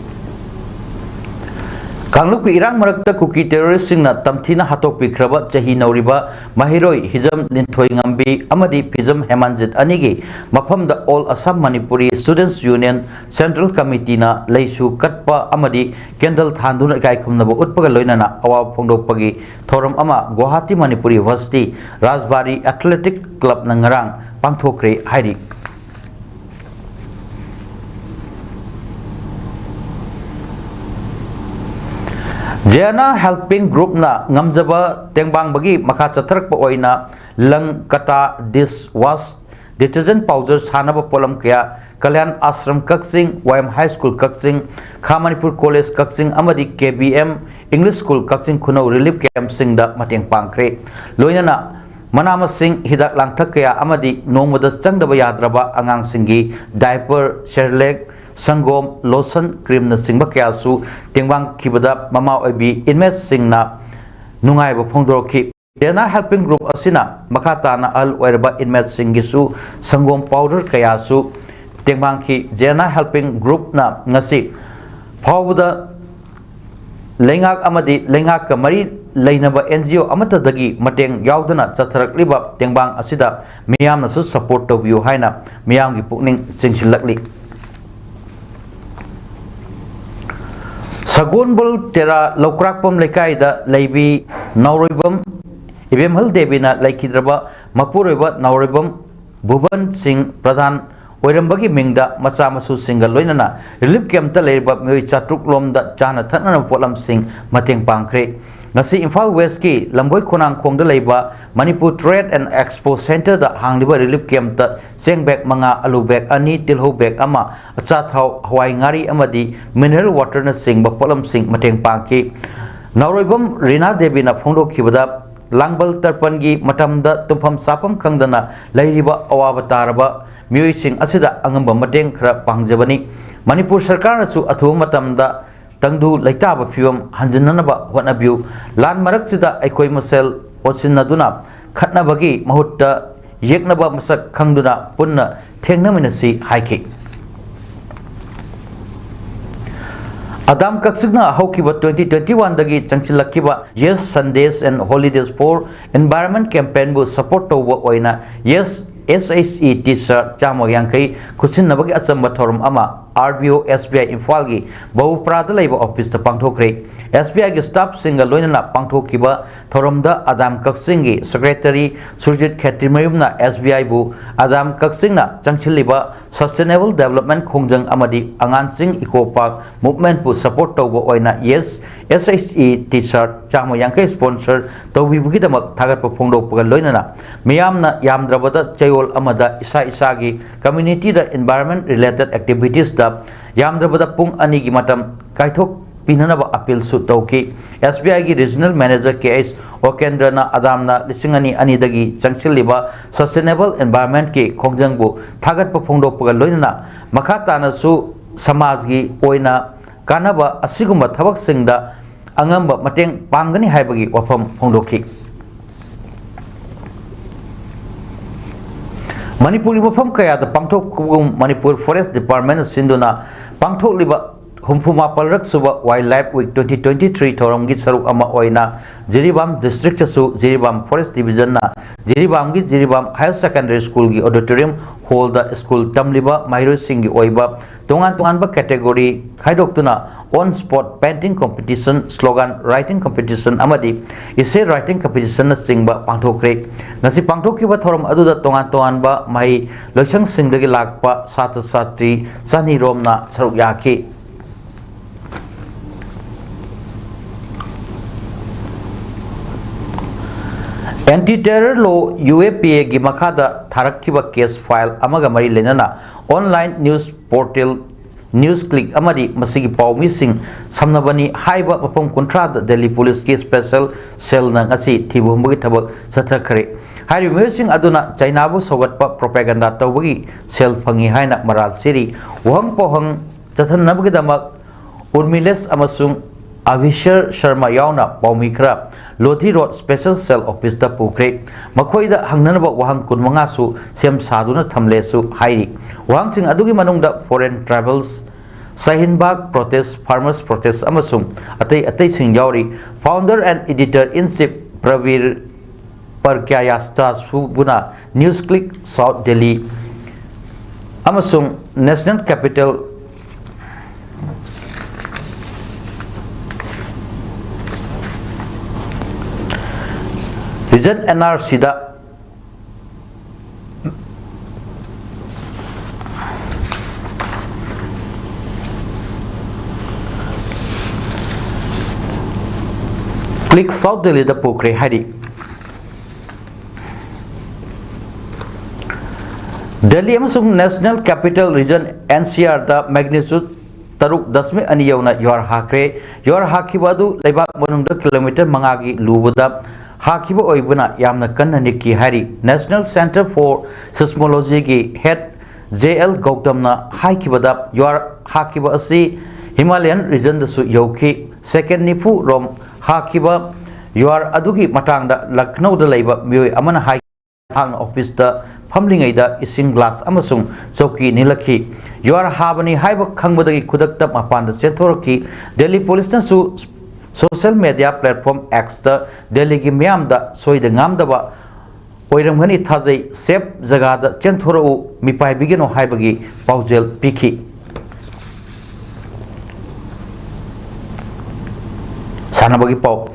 ꯀꯥꯡꯂꯨꯞꯀꯤ ꯏꯔꯥꯡ ꯃꯔꯛꯇ ꯀꯨꯀꯤ ꯇꯦꯔꯣꯔꯤꯁꯁꯤꯡꯅ ꯇꯝꯊꯤꯅ ꯍꯥꯠꯇꯣꯛꯄꯤꯈ꯭ꯔꯕ ꯆꯍꯤ ꯅꯧꯔꯤꯕ ꯃꯍꯩꯔꯣꯏ ꯍꯤꯖꯝ ꯂꯤꯟꯊꯣꯏꯉꯝꯕꯤ ꯑꯃꯗꯤ ꯐꯤꯖꯝ ꯍꯦꯃꯥꯟꯖꯤꯠ ꯑꯅꯤꯒꯤ ꯃꯐꯝꯗ All Assam Manipuri Students Union Central Committeeꯅ ꯂꯩꯁꯨ ꯀꯠꯄ ꯑꯃꯗꯤ ꯀꯦꯟꯗꯜ ꯊꯥꯟꯗꯨꯅ ꯏꯀꯥꯏ ꯈꯨꯝꯅꯕ ꯎꯠꯄꯒ ꯂꯣꯏꯅꯅ ꯑꯋꯥꯕ ꯐꯣꯡꯗꯣꯛꯄꯒꯤ ꯊꯧꯔꯝ ꯑꯃ ꯒꯨꯋꯥꯍꯥꯇꯤ ꯃꯅꯤꯄꯨꯔꯤ ꯌꯨꯅꯤꯚꯔꯁꯤꯇꯤ ꯔꯥꯖꯕꯥꯔꯤ ꯑꯦꯊꯂꯦꯇꯤꯛ ꯀ꯭ꯂꯕꯅ ꯉꯔꯥꯡ ꯄꯥꯡꯊꯣꯛꯈ꯭ꯔꯦ ꯍꯥꯏꯔꯤ꯫ ꯖꯦꯅꯥ ꯍꯦꯜꯄꯤꯡ ꯒ꯭ꯔꯨꯞꯅ ꯉꯝꯖꯕ ꯇꯦꯡꯕꯥꯡꯕꯒꯤ ꯃꯈꯥ ꯆꯠꯊꯔꯛꯄ ꯑꯣꯏꯅ ꯂꯪ, ꯀꯇꯥ, ꯗꯤꯁ ꯋꯥꯁ, ꯗꯤꯇꯔꯖꯦꯟ ꯄꯥꯎꯗꯔ ꯁꯥꯟꯅꯕ ꯄꯣꯠꯂꯝ ꯀꯌꯥ ꯀꯂꯌꯥꯟ ꯑꯥꯁ꯭ꯔꯝ ꯀꯛꯆꯤꯡ, ꯋꯥꯏ ꯑꯦꯝ ꯍꯥꯏ ꯁ꯭ꯀꯨꯜ ꯀꯛꯆꯤꯡ, ꯈꯥ ꯃꯅꯤꯄꯨꯔ ꯀꯣꯂꯦꯖ ꯀꯛꯆꯤꯡ ꯑꯃꯗꯤ ꯀꯦ ꯕꯤ ꯑꯦꯝ ꯏꯪꯂꯤꯁ ꯁ꯭ꯀꯨꯜ ꯀꯛꯆꯤꯡ ꯈꯨꯅꯧ ꯔꯤꯂꯤꯐ ꯀꯦꯝꯞꯁꯤꯡꯗ ꯃꯇꯦꯡ ꯄꯥꯡꯈ꯭ꯔꯦ꯫ ꯂꯣꯏꯅꯅ ꯃꯅꯥ ꯃꯁꯤꯡ, ꯍꯤꯗꯥꯛ ꯂꯥꯡꯊꯛ ꯀꯌꯥ ꯑꯃꯗꯤ ꯅꯣꯡꯃꯗ ꯆꯪꯗꯕ ꯌꯥꯗ꯭ꯔꯕ ꯑꯉꯥꯡꯁꯤꯡꯒꯤ ꯗꯥꯏꯄꯔ, ꯁꯦꯔꯂꯦꯛ, ꯁꯪꯒꯣꯝ, ꯂꯣꯁꯟ, ꯀ꯭ꯔꯤꯝꯅꯆꯤꯡꯕ ꯀꯌꯥꯁꯨ ꯇꯦꯡꯕꯥꯡꯈꯤꯕꯗ ꯃꯃꯥ ꯑꯣꯏꯕꯤ ꯏꯟꯃꯦꯠꯁꯤꯡꯅ ꯅꯨꯡꯉꯥꯏꯕ ꯐꯣꯡꯗꯣꯔꯛꯈꯤ꯫ ꯖꯦꯅꯥ ꯍꯦꯜꯄꯤꯡ ꯒ꯭ꯔꯨꯞ ꯑꯁꯤꯅ ꯃꯈꯥ ꯇꯥꯅ ꯑꯍꯜ ꯑꯣꯏꯔꯕ ꯏꯟꯃꯦꯠꯁꯤꯡꯒꯤꯁꯨ ꯁꯪꯒꯣꯝ ꯄꯥꯎꯗꯔ ꯀꯌꯥꯁꯨ ꯇꯦꯡꯕꯥꯡꯈꯤ꯫ ꯖꯦꯅꯥ ꯍꯦꯜꯄꯤꯡ ꯒ꯭ꯔꯨꯞꯅ ꯉꯁꯤ ꯐꯥꯎꯕꯗ ꯂꯩꯉꯥꯛ ꯑꯃꯗꯤ ꯂꯩꯉꯥꯛꯀ ꯃꯔꯤ ꯂꯩꯅꯕ ꯑꯦꯟ ꯖꯤ ꯑꯣ ꯑꯃꯠꯇꯗꯒꯤ ꯃꯇꯦꯡ ꯌꯥꯎꯗꯅ ꯆꯠꯊꯔꯛꯂꯤꯕ ꯇꯦꯡꯕꯥꯡ ꯑꯁꯤꯗ ꯃꯤꯌꯥꯝꯅꯁꯨ ꯁꯄꯣꯔꯠ ꯇꯧꯕꯤꯌꯨ ꯍꯥꯏꯅ ꯃꯤꯌꯥꯝꯒꯤ ꯄꯨꯛꯅꯤꯡ ꯆꯤꯡꯁꯤꯜꯂꯛꯂꯤ꯫ ꯁꯒꯣꯜꯕꯜ ꯇꯦꯔꯥ ꯂꯧꯀ꯭ꯔꯥꯛꯄꯝ ꯂꯩꯀꯥꯏꯗ ꯂꯩꯕꯤ ꯅꯥꯎꯔꯣꯏꯕꯝ ꯏꯕꯦꯝꯍꯜ ꯗꯦꯕꯤꯅ ꯂꯩꯈꯤꯗ꯭ꯔꯕ ꯃꯄꯨꯔꯣꯏꯕ ꯅꯥꯎꯔꯣꯏꯕꯝ ꯚꯨꯕꯟ ꯁꯤꯡ ꯄ꯭ꯔꯙꯥꯟ ꯑꯣꯏꯔꯝꯕꯒꯤ ꯃꯤꯡꯗ ꯃꯆꯥ ꯃꯁꯨꯁꯤꯡꯒ ꯂꯣꯏꯅꯅ ꯔꯤꯂꯤꯐ ꯀꯦꯝꯞꯇ ꯂꯩꯔꯤꯕ ꯃꯤꯑꯣꯏ ꯆꯥꯇ꯭ꯔꯨꯛ ꯂꯣꯝꯗ ꯆꯥꯅ ꯊꯛꯅꯅꯕ ꯄꯣꯠꯂꯝꯁꯤꯡ ꯃꯇꯦꯡ ꯄꯥꯡꯈ꯭ꯔꯦ꯫ ꯉꯁꯤ ꯏꯝꯐꯥꯜ ꯋꯦꯁꯀꯤ ꯂꯝꯕꯣꯏ ꯈꯣꯡꯅꯥꯡꯈꯣꯡꯗ ꯂꯩꯕ ꯃꯅꯤꯄꯨꯔ ꯇ꯭ꯔꯦꯗ ꯑꯦꯟ ꯑꯦꯛꯁꯄꯣ ꯁꯦꯟꯇꯔꯗ ꯍꯥꯡꯂꯤꯕ ꯔꯤꯂꯤꯐ ꯀꯦꯝꯞꯇ ꯆꯦꯡ ꯕꯦꯒ ꯃꯉꯥ, ꯑꯂꯨ ꯕꯦꯒ ꯑꯅꯤ, ꯇꯤꯜꯍꯧ ꯕꯦꯒ ꯑꯃ, ꯑꯆꯥꯊꯥꯎ, ꯍꯋꯥꯏ, ꯉꯥꯔꯤ ꯑꯃꯗꯤ ꯃꯤꯅꯔꯦꯜ ꯋꯥꯇꯔꯅꯆꯤꯡꯕ ꯄꯣꯠꯂꯝꯁꯤꯡ ꯃꯇꯦꯡ ꯄꯥꯡꯈꯤ꯫ ꯅꯥꯎꯔꯣꯏꯕꯝ ꯔꯤꯅꯥ ꯗꯦꯕꯤꯅ ꯐꯣꯡꯗꯣꯛꯈꯤꯕꯗ, ꯂꯥꯡꯕꯜ ꯇꯔꯄꯟꯒꯤ ꯃꯇꯝꯗ ꯇꯨꯝꯐꯝ ꯆꯥꯐꯝ ꯈꯪꯗꯅ ꯂꯩꯔꯤꯕ ꯑꯋꯥꯕ ꯇꯥꯔꯕ ꯃꯤꯑꯣꯏꯁꯤꯡ ꯑꯁꯤꯗ ꯑꯉꯝꯕ ꯃꯇꯦꯡ ꯈꯔ ꯄꯥꯡꯖꯕꯅꯤ꯫ ꯃꯅꯤꯄꯨꯔ ꯁꯔꯀꯥꯔꯅꯁꯨ ꯑꯊꯨꯕ ꯃꯇꯝꯗ ꯇꯪꯗꯨ ꯂꯩꯇꯥꯕ ꯐꯤꯕꯝ ꯍꯟꯖꯤꯟꯅꯅꯕ ꯍꯣꯠꯅꯕꯤꯌꯨ꯫ ꯂꯥꯟ ꯃꯔꯛꯁꯤꯗ ꯑꯩꯈꯣꯏ ꯃꯁꯦꯜ ꯑꯣꯟꯁꯤꯟꯅꯗꯨꯅ ꯈꯠꯅꯕꯒꯤ ꯃꯍꯨꯠꯇ ꯌꯦꯛꯅꯕ ꯃꯁꯛ ꯈꯪꯗꯨꯅ ꯄꯨꯟꯅ ꯊꯦꯡꯅꯃꯤꯟꯅꯁꯤ ꯍꯥꯏꯈꯤ꯫ ꯑꯗꯥꯝ ꯀꯛꯆꯤꯡꯅ ꯍꯧꯈꯤꯕ twenty twenty-one ꯗꯒꯤ ꯆꯪꯁꯤꯜꯂꯛꯈꯤꯕ Yes Sundays and Holidays for Environment campaign ꯕꯨ support ꯇꯧꯕ ꯑꯣꯏꯅ Yes S H E T-shirt ꯆꯥꯝꯃ ꯌꯥꯡꯈꯩ ꯈꯨꯠꯁꯤꯟꯅꯕꯒꯤ ꯑꯆꯝꯕ ꯊꯧꯔꯝ ꯑꯃ R B O S B I ꯏꯝꯐꯥꯜꯒꯤ ꯕꯍꯨꯄ꯭ꯔꯥꯗ ꯂꯩꯕ office ꯇ ꯄꯥꯡꯊꯣꯛꯈ꯭ꯔꯦ꯫ S B I ꯒꯤ staff ꯁꯤꯡꯒ ꯂꯣꯏꯅꯅ ꯄꯥꯡꯊꯣꯛꯈꯤꯕ ꯊꯧꯔꯝꯗ ꯑꯗꯥꯝ ꯀꯛꯆꯤꯡꯒꯤ secretary Surjit ꯈꯦꯇ꯭ꯔꯤꯃꯌꯨꯝꯅ S B I ꯕꯨ ꯑꯗꯥꯝ ꯀꯛꯆꯤꯡꯅ ꯆꯪꯁꯤꯜꯂꯤꯕ sustainable development ꯈꯣꯡꯖꯪ ꯑꯃꯗꯤ ꯑꯉꯥꯟꯁꯤꯡ eco park movement ꯄꯨ support ꯇꯧꯕ ꯑꯣꯏꯅ Yes S H E T-shirt ꯆꯥꯝꯃ ꯌꯥꯡꯈꯩ sponsor ꯇꯧꯕꯤꯕꯒꯤꯗꯃꯛ ꯊꯥꯒꯠꯄ ꯐꯣꯡꯗꯣꯛꯄꯒ ꯂꯣꯏꯅꯅ ꯃꯤꯌꯥꯝꯅ ꯌꯥꯝꯗ꯭ꯔꯕꯗ ꯆꯌꯣꯜ ꯑꯃꯗ ꯏꯁꯥ ꯏꯁꯥꯒꯤ community ꯗ environment related activities ꯇ ꯌꯥꯝꯗ꯭ꯔꯕꯗ ꯄꯨꯡ ꯑꯅꯤꯒꯤ ꯃꯇꯝ ꯀꯥꯏꯊꯣꯛꯄꯤꯅꯅꯕ appeal ꯁꯨ ꯇꯧꯈꯤ꯫ S B I ꯒꯤ regional manager K H ꯑꯣꯀꯦꯟꯗ꯭ꯔꯅ ꯑꯗꯥꯝꯅ ꯂꯤꯁꯤꯡ ꯑꯅꯤ ꯑꯅꯤꯗꯒꯤ ꯆꯪꯁꯤꯜꯂꯤꯕ sustainable environment ꯀꯤ ꯈꯣꯡꯖꯪꯕꯨ ꯊꯥꯒꯠꯄ ꯐꯣꯡꯗꯣꯛꯄꯒ ꯂꯣꯏꯅꯅ ꯃꯈꯥ ꯇꯥꯅꯁꯨ ꯁꯃꯥꯖꯒꯤ ꯑꯣꯏꯅ ꯀꯥꯟꯅꯕ ꯑꯁꯤꯒꯨꯝꯕ ꯊꯕꯛꯁꯤꯡꯗ ꯑꯉꯝꯕ ꯃꯇꯦꯡ ꯄꯥꯡꯒꯅꯤ ꯍꯥꯏꯕꯒꯤ ꯋꯥꯐꯝ ꯐꯣꯡꯗꯣꯛꯈꯤ꯫ ꯃꯅꯤꯄꯨꯔꯒꯤ ꯃꯐꯝ ꯀꯌꯥꯗ ꯄꯥꯡꯊꯣꯛꯄꯒꯨꯝ ꯃꯅꯤꯄꯨꯔ Forest Department ꯅ ꯁꯤꯟꯗꯨꯅ ꯄꯥꯡꯊꯣꯛꯂꯤꯕ ꯍꯨꯝꯐꯨ ꯃꯥꯄꯜꯔꯛ ꯁꯨꯕ Wildlife Week twenty twenty-three ꯊꯧꯔꯝꯒꯤ ꯁꯔꯨꯛ ꯑꯃ ꯑꯣꯏꯅ ꯖꯤꯔꯤꯕꯥꯝ ꯗꯤꯁꯇ꯭ꯔꯤꯛꯇꯁꯨ ꯖꯤꯔꯤꯕꯥꯝ ꯐꯣꯔꯦꯁ ꯗꯤꯕꯤꯖꯟꯅ ꯖꯤꯔꯤꯕꯥꯝꯒꯤ ꯖꯤꯔꯤꯕꯥꯝ ꯍꯥꯌꯔ ꯁꯦꯀꯦꯟꯗꯔꯤ ꯁ꯭ꯀꯨꯜꯒꯤ ꯑꯣꯗꯤꯇꯣꯔꯤꯌꯝ ꯍꯣꯜꯗ ꯁ꯭ꯀꯨꯜ ꯇꯝꯂꯤꯕ ꯃꯍꯩꯔꯣꯏꯁꯤꯡꯒꯤ ꯑꯣꯏꯕ ꯇꯣꯉꯥꯟ ꯇꯣꯉꯥꯟꯕ ꯀꯦꯇꯦꯒꯣꯔꯤ ꯈꯥꯏꯗꯣꯛꯇꯨꯅ on spot painting competition, slogan writing competition ꯑꯃꯗꯤ essay writing competitionꯅꯆꯤꯡꯕ ꯄꯥꯡꯊꯣꯛꯈ꯭ꯔꯦ꯫ ꯉꯁꯤ ꯄꯥꯡꯊꯣꯛꯈꯤꯕ ꯊꯧꯔꯝ ꯑꯗꯨꯗ ꯇꯣꯉꯥꯟ ꯇꯣꯉꯥꯟꯕ ꯃꯍꯩ ꯂꯣꯏꯁꯪꯁꯤꯡꯗꯒꯤ ꯂꯥꯛꯄ ꯁꯥꯇ꯭ꯔ ꯁꯥꯇ꯭ꯔꯤ ꯆꯅꯤ ꯔꯣꯝꯅ ꯁꯔꯨꯛ ꯌꯥꯈꯤ꯫ Anti Terror Law, U A P Aꯒꯤ ꯃꯈꯥꯗ ꯊꯥꯔꯛꯈꯤꯕ ꯀꯦꯁ ꯐꯥꯏꯜ ꯑꯃꯒ ꯃꯔꯤ ꯂꯩꯅꯅ online news portal News Click ꯑꯃꯗꯤ ꯃꯁꯤꯒꯤ ꯄꯥꯎꯃꯤꯁꯤꯡ ꯁꯝꯅꯕꯅꯤ ꯍꯥꯏꯕ ꯃꯐꯝ ꯀꯨꯟꯊ꯭ꯔꯥꯗ ꯗꯦꯜꯂꯤ ꯄꯨꯂꯤꯁꯀꯤ ꯁ꯭ꯄꯦꯁꯦꯜ ꯁꯦꯜꯅ ꯉꯁꯤ ꯊꯤꯕ ꯍꯨꯝꯕꯒꯤ ꯊꯕꯛ ꯆꯠꯊꯈ꯭ꯔꯦ꯫ ꯍꯥꯏꯔꯤꯕ ꯃꯤꯑꯣꯏꯁꯤꯡ ꯑꯗꯨꯅ ꯆꯩꯅꯥꯕꯨ ꯁꯧꯒꯠꯄ ꯄ꯭ꯔꯣꯄꯦꯒꯟꯗꯥ ꯇꯧꯕꯒꯤ ꯁꯦꯜ ꯐꯪꯏ ꯍꯥꯏꯅ ꯃꯔꯥꯜ ꯁꯤꯔꯤ꯫ ꯋꯥꯍꯪ ꯄꯥꯎꯍꯪ ꯆꯠꯊꯅꯕꯒꯤꯗꯃꯛ ꯎꯔꯃꯤꯂꯦꯁ ꯑꯃꯁꯨꯡ ꯑꯚꯤꯁꯔ ꯁꯔꯃ ꯌꯥꯎꯅ ꯄꯥꯎꯃꯤ ꯈꯔ ꯂꯣꯙꯤ ꯔꯣꯗ ꯁ꯭ꯄꯦꯁꯦꯜ ꯁꯦꯜ ꯑꯣꯐꯤꯁꯇ ꯄꯨꯈ꯭ꯔꯦ꯫ ꯃꯈꯣꯏꯗ ꯍꯪꯅꯅꯕ ꯋꯥꯍꯪ ꯀꯨꯟꯃꯉꯥꯁꯨ ꯁꯦꯝ ꯁꯥꯗꯨꯅ ꯊꯝꯂꯦꯁꯨ ꯍꯥꯏꯔꯤ꯫ ꯋꯥꯍꯪꯁꯤꯡ ꯑꯗꯨꯒꯤ ꯃꯅꯨꯡꯗ foreign travels, ꯁꯍꯤꯟꯕꯥꯒ protest, farmers protest ꯑꯃꯁꯨꯡ ꯑꯇꯩ ꯑꯇꯩꯁꯤꯡ ꯌꯥꯎꯔꯤ꯫ Founder and editor in chief ꯄ꯭ꯔꯕꯤꯔ ꯄꯔꯀ꯭ꯌꯥꯌꯥꯁꯇꯥꯁꯨꯕꯨꯅ News Click South Delhi ꯑꯃꯁꯨꯡ National Capital Region, N R Cꯗ Click South Delhiꯗ ꯄꯨꯈ꯭ꯔꯦ ꯍꯥꯏꯔꯤ꯫ ꯗꯦꯜꯂꯤ ꯑꯃꯁꯨꯡ National Capital Region, N C Rꯗ magnitude ꯇꯔꯨꯛ ꯗꯁꯃꯤꯛ ꯑꯅꯤ ꯌꯧꯅ ꯌꯨꯍꯥꯔ ꯍꯥꯈ꯭ꯔꯦ꯫ ꯌꯨꯍꯥꯔ ꯍꯥꯈꯤꯕ ꯑꯗꯨ ꯂꯩꯕꯥꯛ ꯃꯅꯨꯡꯗ ꯀꯤꯂꯣꯃꯤꯇꯔ ꯃꯉꯥꯒꯤ ꯂꯨꯕꯗ ꯍꯥꯈꯤꯕ ꯑꯣꯏꯕꯅ ꯌꯥꯝꯅ ꯀꯟꯅ ꯅꯤꯛꯈꯤ ꯍꯥꯏꯔꯤ꯫ National Centre for Seismologyꯒꯤ head J L ꯒꯧꯇꯝꯅ ꯍꯥꯏꯈꯤꯕꯗ, ꯌꯨꯍꯥꯔ ꯍꯥꯈꯤꯕ ꯑꯁꯤ Himalayan regionꯗꯁꯨ ꯌꯧꯈꯤ꯫ Second ꯅꯤꯐꯨ ꯔꯣꯝ ꯍꯥꯈꯤꯕ ꯌꯨꯍꯥꯔ ꯑꯗꯨꯒꯤ ꯃꯇꯥꯡꯗ ꯂꯈꯅꯧꯗ ꯂꯩꯕ ꯃꯤꯑꯣꯏ ꯑꯃꯅ ꯍꯥꯏ꯫ ꯃꯍꯥꯛꯅ ꯑꯣꯐꯤꯁꯇ ꯐꯝꯂꯤꯉꯩꯗ ꯏꯁꯤꯡ ꯒ꯭ꯂꯥꯁ ꯑꯃꯁꯨꯡ ꯆꯧꯀꯤ ꯅꯤꯜꯂꯛꯈꯤ꯫ ꯌꯨꯍꯥꯔ ꯍꯥꯕꯅꯤ ꯍꯥꯏꯕ ꯈꯪꯕꯗꯒꯤ ꯈꯨꯗꯛꯇ ꯃꯄꯥꯟꯗ ꯆꯦꯟꯊꯣꯔꯛꯈꯤ꯫ ꯗꯦꯜꯂꯤ ꯄꯨꯂꯤꯁꯅꯁꯨ ꯁꯣꯁꯤꯌꯦꯜ ꯃꯦꯗꯤꯌꯥ ꯄ꯭ꯂꯦꯠꯐꯣꯝ X ꯇ ꯗꯦꯜꯂꯤꯒꯤ ꯃꯤꯌꯥꯝꯗ ꯁꯣꯏꯗ ꯉꯥꯝꯗꯕ ꯑꯣꯏꯔꯝꯒꯅꯤ ꯊꯥꯖꯩ, ꯁꯦꯐ ꯖꯒꯥꯗ ꯆꯦꯟꯊꯣꯔꯛꯎ, ꯃꯤꯄꯥꯏꯕꯤꯒꯅꯨ ꯍꯥꯏꯕꯒꯤ ꯄꯥꯎꯖꯦꯜ ꯄꯤꯈꯤ꯫ ꯁꯥꯟꯅꯕꯒꯤ ꯄꯥꯎ꯫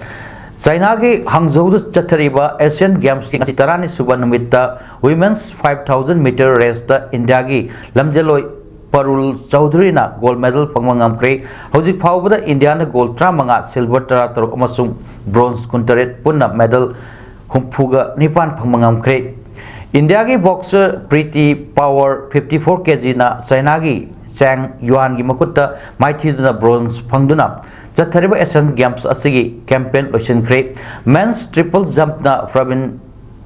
ꯆꯥꯏꯅꯥꯒꯤ ꯍꯥꯡꯖꯧꯗ ꯆꯠꯊꯔꯤꯕ ꯑꯦꯁꯤꯌꯥꯟ ꯒꯦꯝꯁꯀꯤ ꯉꯁꯤ ꯇꯔꯥꯅꯤ ꯁꯨꯕ ꯅꯨꯃꯤꯠꯇ Women's five thousand meter race ꯇ ꯏꯟꯗꯤꯌꯥꯒꯤ ꯂꯝꯖꯦꯜꯂꯣꯏ ꯄꯔꯨꯜ ꯆꯧꯙꯨꯔꯤꯅ ꯒꯣꯜ ꯃꯦꯗꯜ ꯐꯪꯕ ꯉꯝꯈ꯭ꯔꯦ꯫ ꯍꯧꯖꯤꯛ ꯐꯥꯎꯕꯗ ꯏꯟꯗꯤꯌꯥꯅ ꯒꯣꯜ ꯇꯔꯥꯃꯉꯥ, ꯁꯤꯜꯚꯔ ꯇꯔꯥꯇꯔꯨꯛ ꯑꯃꯁꯨꯡ ꯕ꯭ꯔꯣꯟꯖ ꯀꯨꯟꯇꯔꯦꯠ, ꯄꯨꯟꯅ ꯃꯦꯗꯜ ꯍꯨꯝꯐꯨꯒ ꯅꯤꯄꯥꯟ ꯐꯪꯕ ꯉꯝꯈ꯭ꯔꯦ꯫ ꯏꯟꯗꯤꯌꯥꯒꯤ boxer Preeti power fifty four kg ꯅ ꯆꯥꯏꯅꯥꯒꯤ ꯆꯦꯡ ꯌꯨꯍꯥꯟꯒꯤ ꯃꯈꯨꯠꯇ ꯃꯥꯏꯊꯤꯗꯨꯅ ꯕ꯭ꯔꯣꯟꯖ ꯐꯪꯗꯨꯅ ꯆꯠꯊꯔꯤꯕ ꯑꯦꯁꯤꯌꯥꯟ ꯒꯦꯝꯁ ꯑꯁꯤꯒꯤ ꯀꯦꯝꯄꯦꯟ ꯂꯣꯏꯁꯤꯟꯈ꯭ꯔꯦ꯫ ꯃꯦꯟꯁ ꯇ꯭ꯔꯤꯄꯜ ꯖꯝꯞꯅ ꯄ꯭ꯔꯕꯤꯟ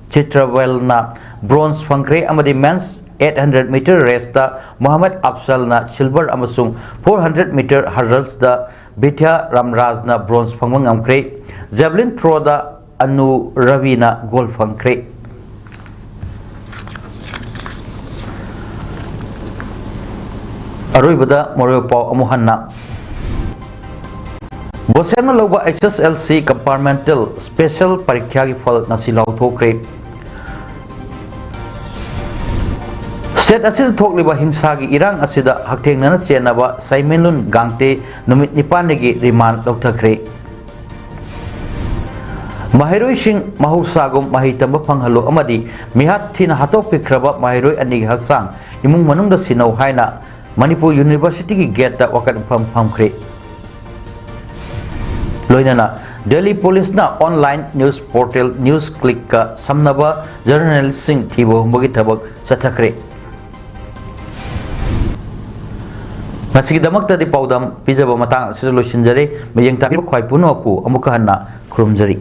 ꯆꯤꯇ꯭ꯔꯋꯦꯜꯅ ꯕ꯭ꯔꯣꯟꯖ ꯐꯪꯈ꯭ꯔꯦ ꯑꯃꯗꯤ ꯃꯦꯟꯁ eight hundred meter race ꯇ ꯃꯣꯍꯝꯃꯗ ꯑꯐꯖꯜꯅ ꯁꯤꯜꯚꯔ ꯑꯃꯁꯨꯡ four hundred meter hurdles ꯇ ꯕꯤꯗ꯭ꯌꯥ ꯔꯥꯝꯔꯥꯖꯅ ꯕ꯭ꯔꯣꯟꯖ ꯐꯪꯕ ꯉꯝꯈ꯭ꯔꯦ꯫ ꯖꯦꯚꯂꯤꯟ ꯊ꯭ꯔꯣꯗ ꯑꯅꯨ ꯔꯕꯤꯅ ꯒꯣꯜ ꯐꯪꯈ꯭ꯔꯦ꯫ ꯑꯔꯣꯏꯕꯗ ꯃꯔꯨꯑꯣꯏꯕ ꯄꯥꯎ ꯑꯃꯨꯛ ꯍꯟꯅ꯫ ꯕꯣꯁꯦꯝꯅ ꯂꯧꯕ H S L C compartmental special ꯄꯔꯤꯈ꯭ꯌꯥꯒꯤ ꯐꯜ ꯉꯁꯤ ꯂꯥꯎꯊꯣꯛꯈ꯭ꯔꯦ꯫ ꯁ꯭ꯇꯦꯠ ꯑꯁꯤꯗ ꯊꯣꯛꯂꯤꯕ ꯍꯤꯡꯁꯥꯒꯤ ꯏꯔꯥꯡ ꯑꯁꯤꯗ ꯍꯛꯊꯦꯡꯅꯅ ꯆꯦꯟꯅꯕ ꯁꯩꯃꯦꯟꯂꯨꯟ ꯒꯥꯡꯇꯦ ꯅꯨꯃꯤꯠ ꯅꯤꯄꯥꯟꯅꯤꯒꯤ ꯔꯤꯃꯥꯟ ꯂꯧꯊꯈ꯭ꯔꯦ꯫ ꯃꯍꯩꯔꯣꯏꯁꯤꯡ ꯃꯍꯧꯁꯥꯒꯨꯝ ꯃꯍꯩ ꯇꯝꯕ ꯐꯪꯍꯜꯂꯨ ꯑꯃꯗꯤ ꯃꯤꯍꯥꯠ ꯊꯤꯅ ꯍꯥꯠꯇꯣꯛꯄꯤꯈ꯭ꯔꯕ ꯃꯍꯩꯔꯣꯏ ꯑꯅꯤꯒꯤ ꯍꯛꯆꯥꯡ ꯏꯃꯨꯡ ꯃꯅꯨꯡꯗ ꯁꯤꯟꯅꯧ ꯍꯥꯏꯅ ꯃꯅꯤꯄꯨꯔ ꯌꯨꯅꯤꯚꯔꯁꯤꯇꯤꯒꯤ ꯒꯦꯠꯇ ꯋꯥꯀꯠ ꯃꯤꯐꯝ ꯐꯝꯈ꯭ꯔꯦ꯫ ꯂꯣꯏꯅꯅ ꯗꯦꯜꯂꯤ ꯄꯨꯂꯤꯁꯅ online news portal News Click ꯀ ꯁꯝꯅꯕ ꯖꯔꯅꯦꯂꯤꯁꯁꯤꯡ ꯊꯤꯕ ꯍꯨꯝꯕꯒꯤ ꯊꯕꯛ ꯆꯠꯊꯈ꯭ꯔꯦ꯫ ꯉꯁꯤꯒꯤꯗꯃꯛꯇꯗꯤ ꯄꯥꯎꯗꯝ ꯄꯤꯖꯕ ꯃꯇꯥꯡ ꯑꯁꯤꯗ ꯂꯣꯏꯁꯤꯟꯖꯔꯦ꯫ ꯃꯤꯠꯌꯦꯡ ꯇꯥꯕꯤꯕ ꯈ꯭ꯋꯥꯏ ꯄꯨꯝꯅꯃꯛꯄꯨ ꯑꯃꯨꯛꯀ ꯍꯟꯅ ꯈꯨꯔꯨꯝꯖꯔꯤ꯫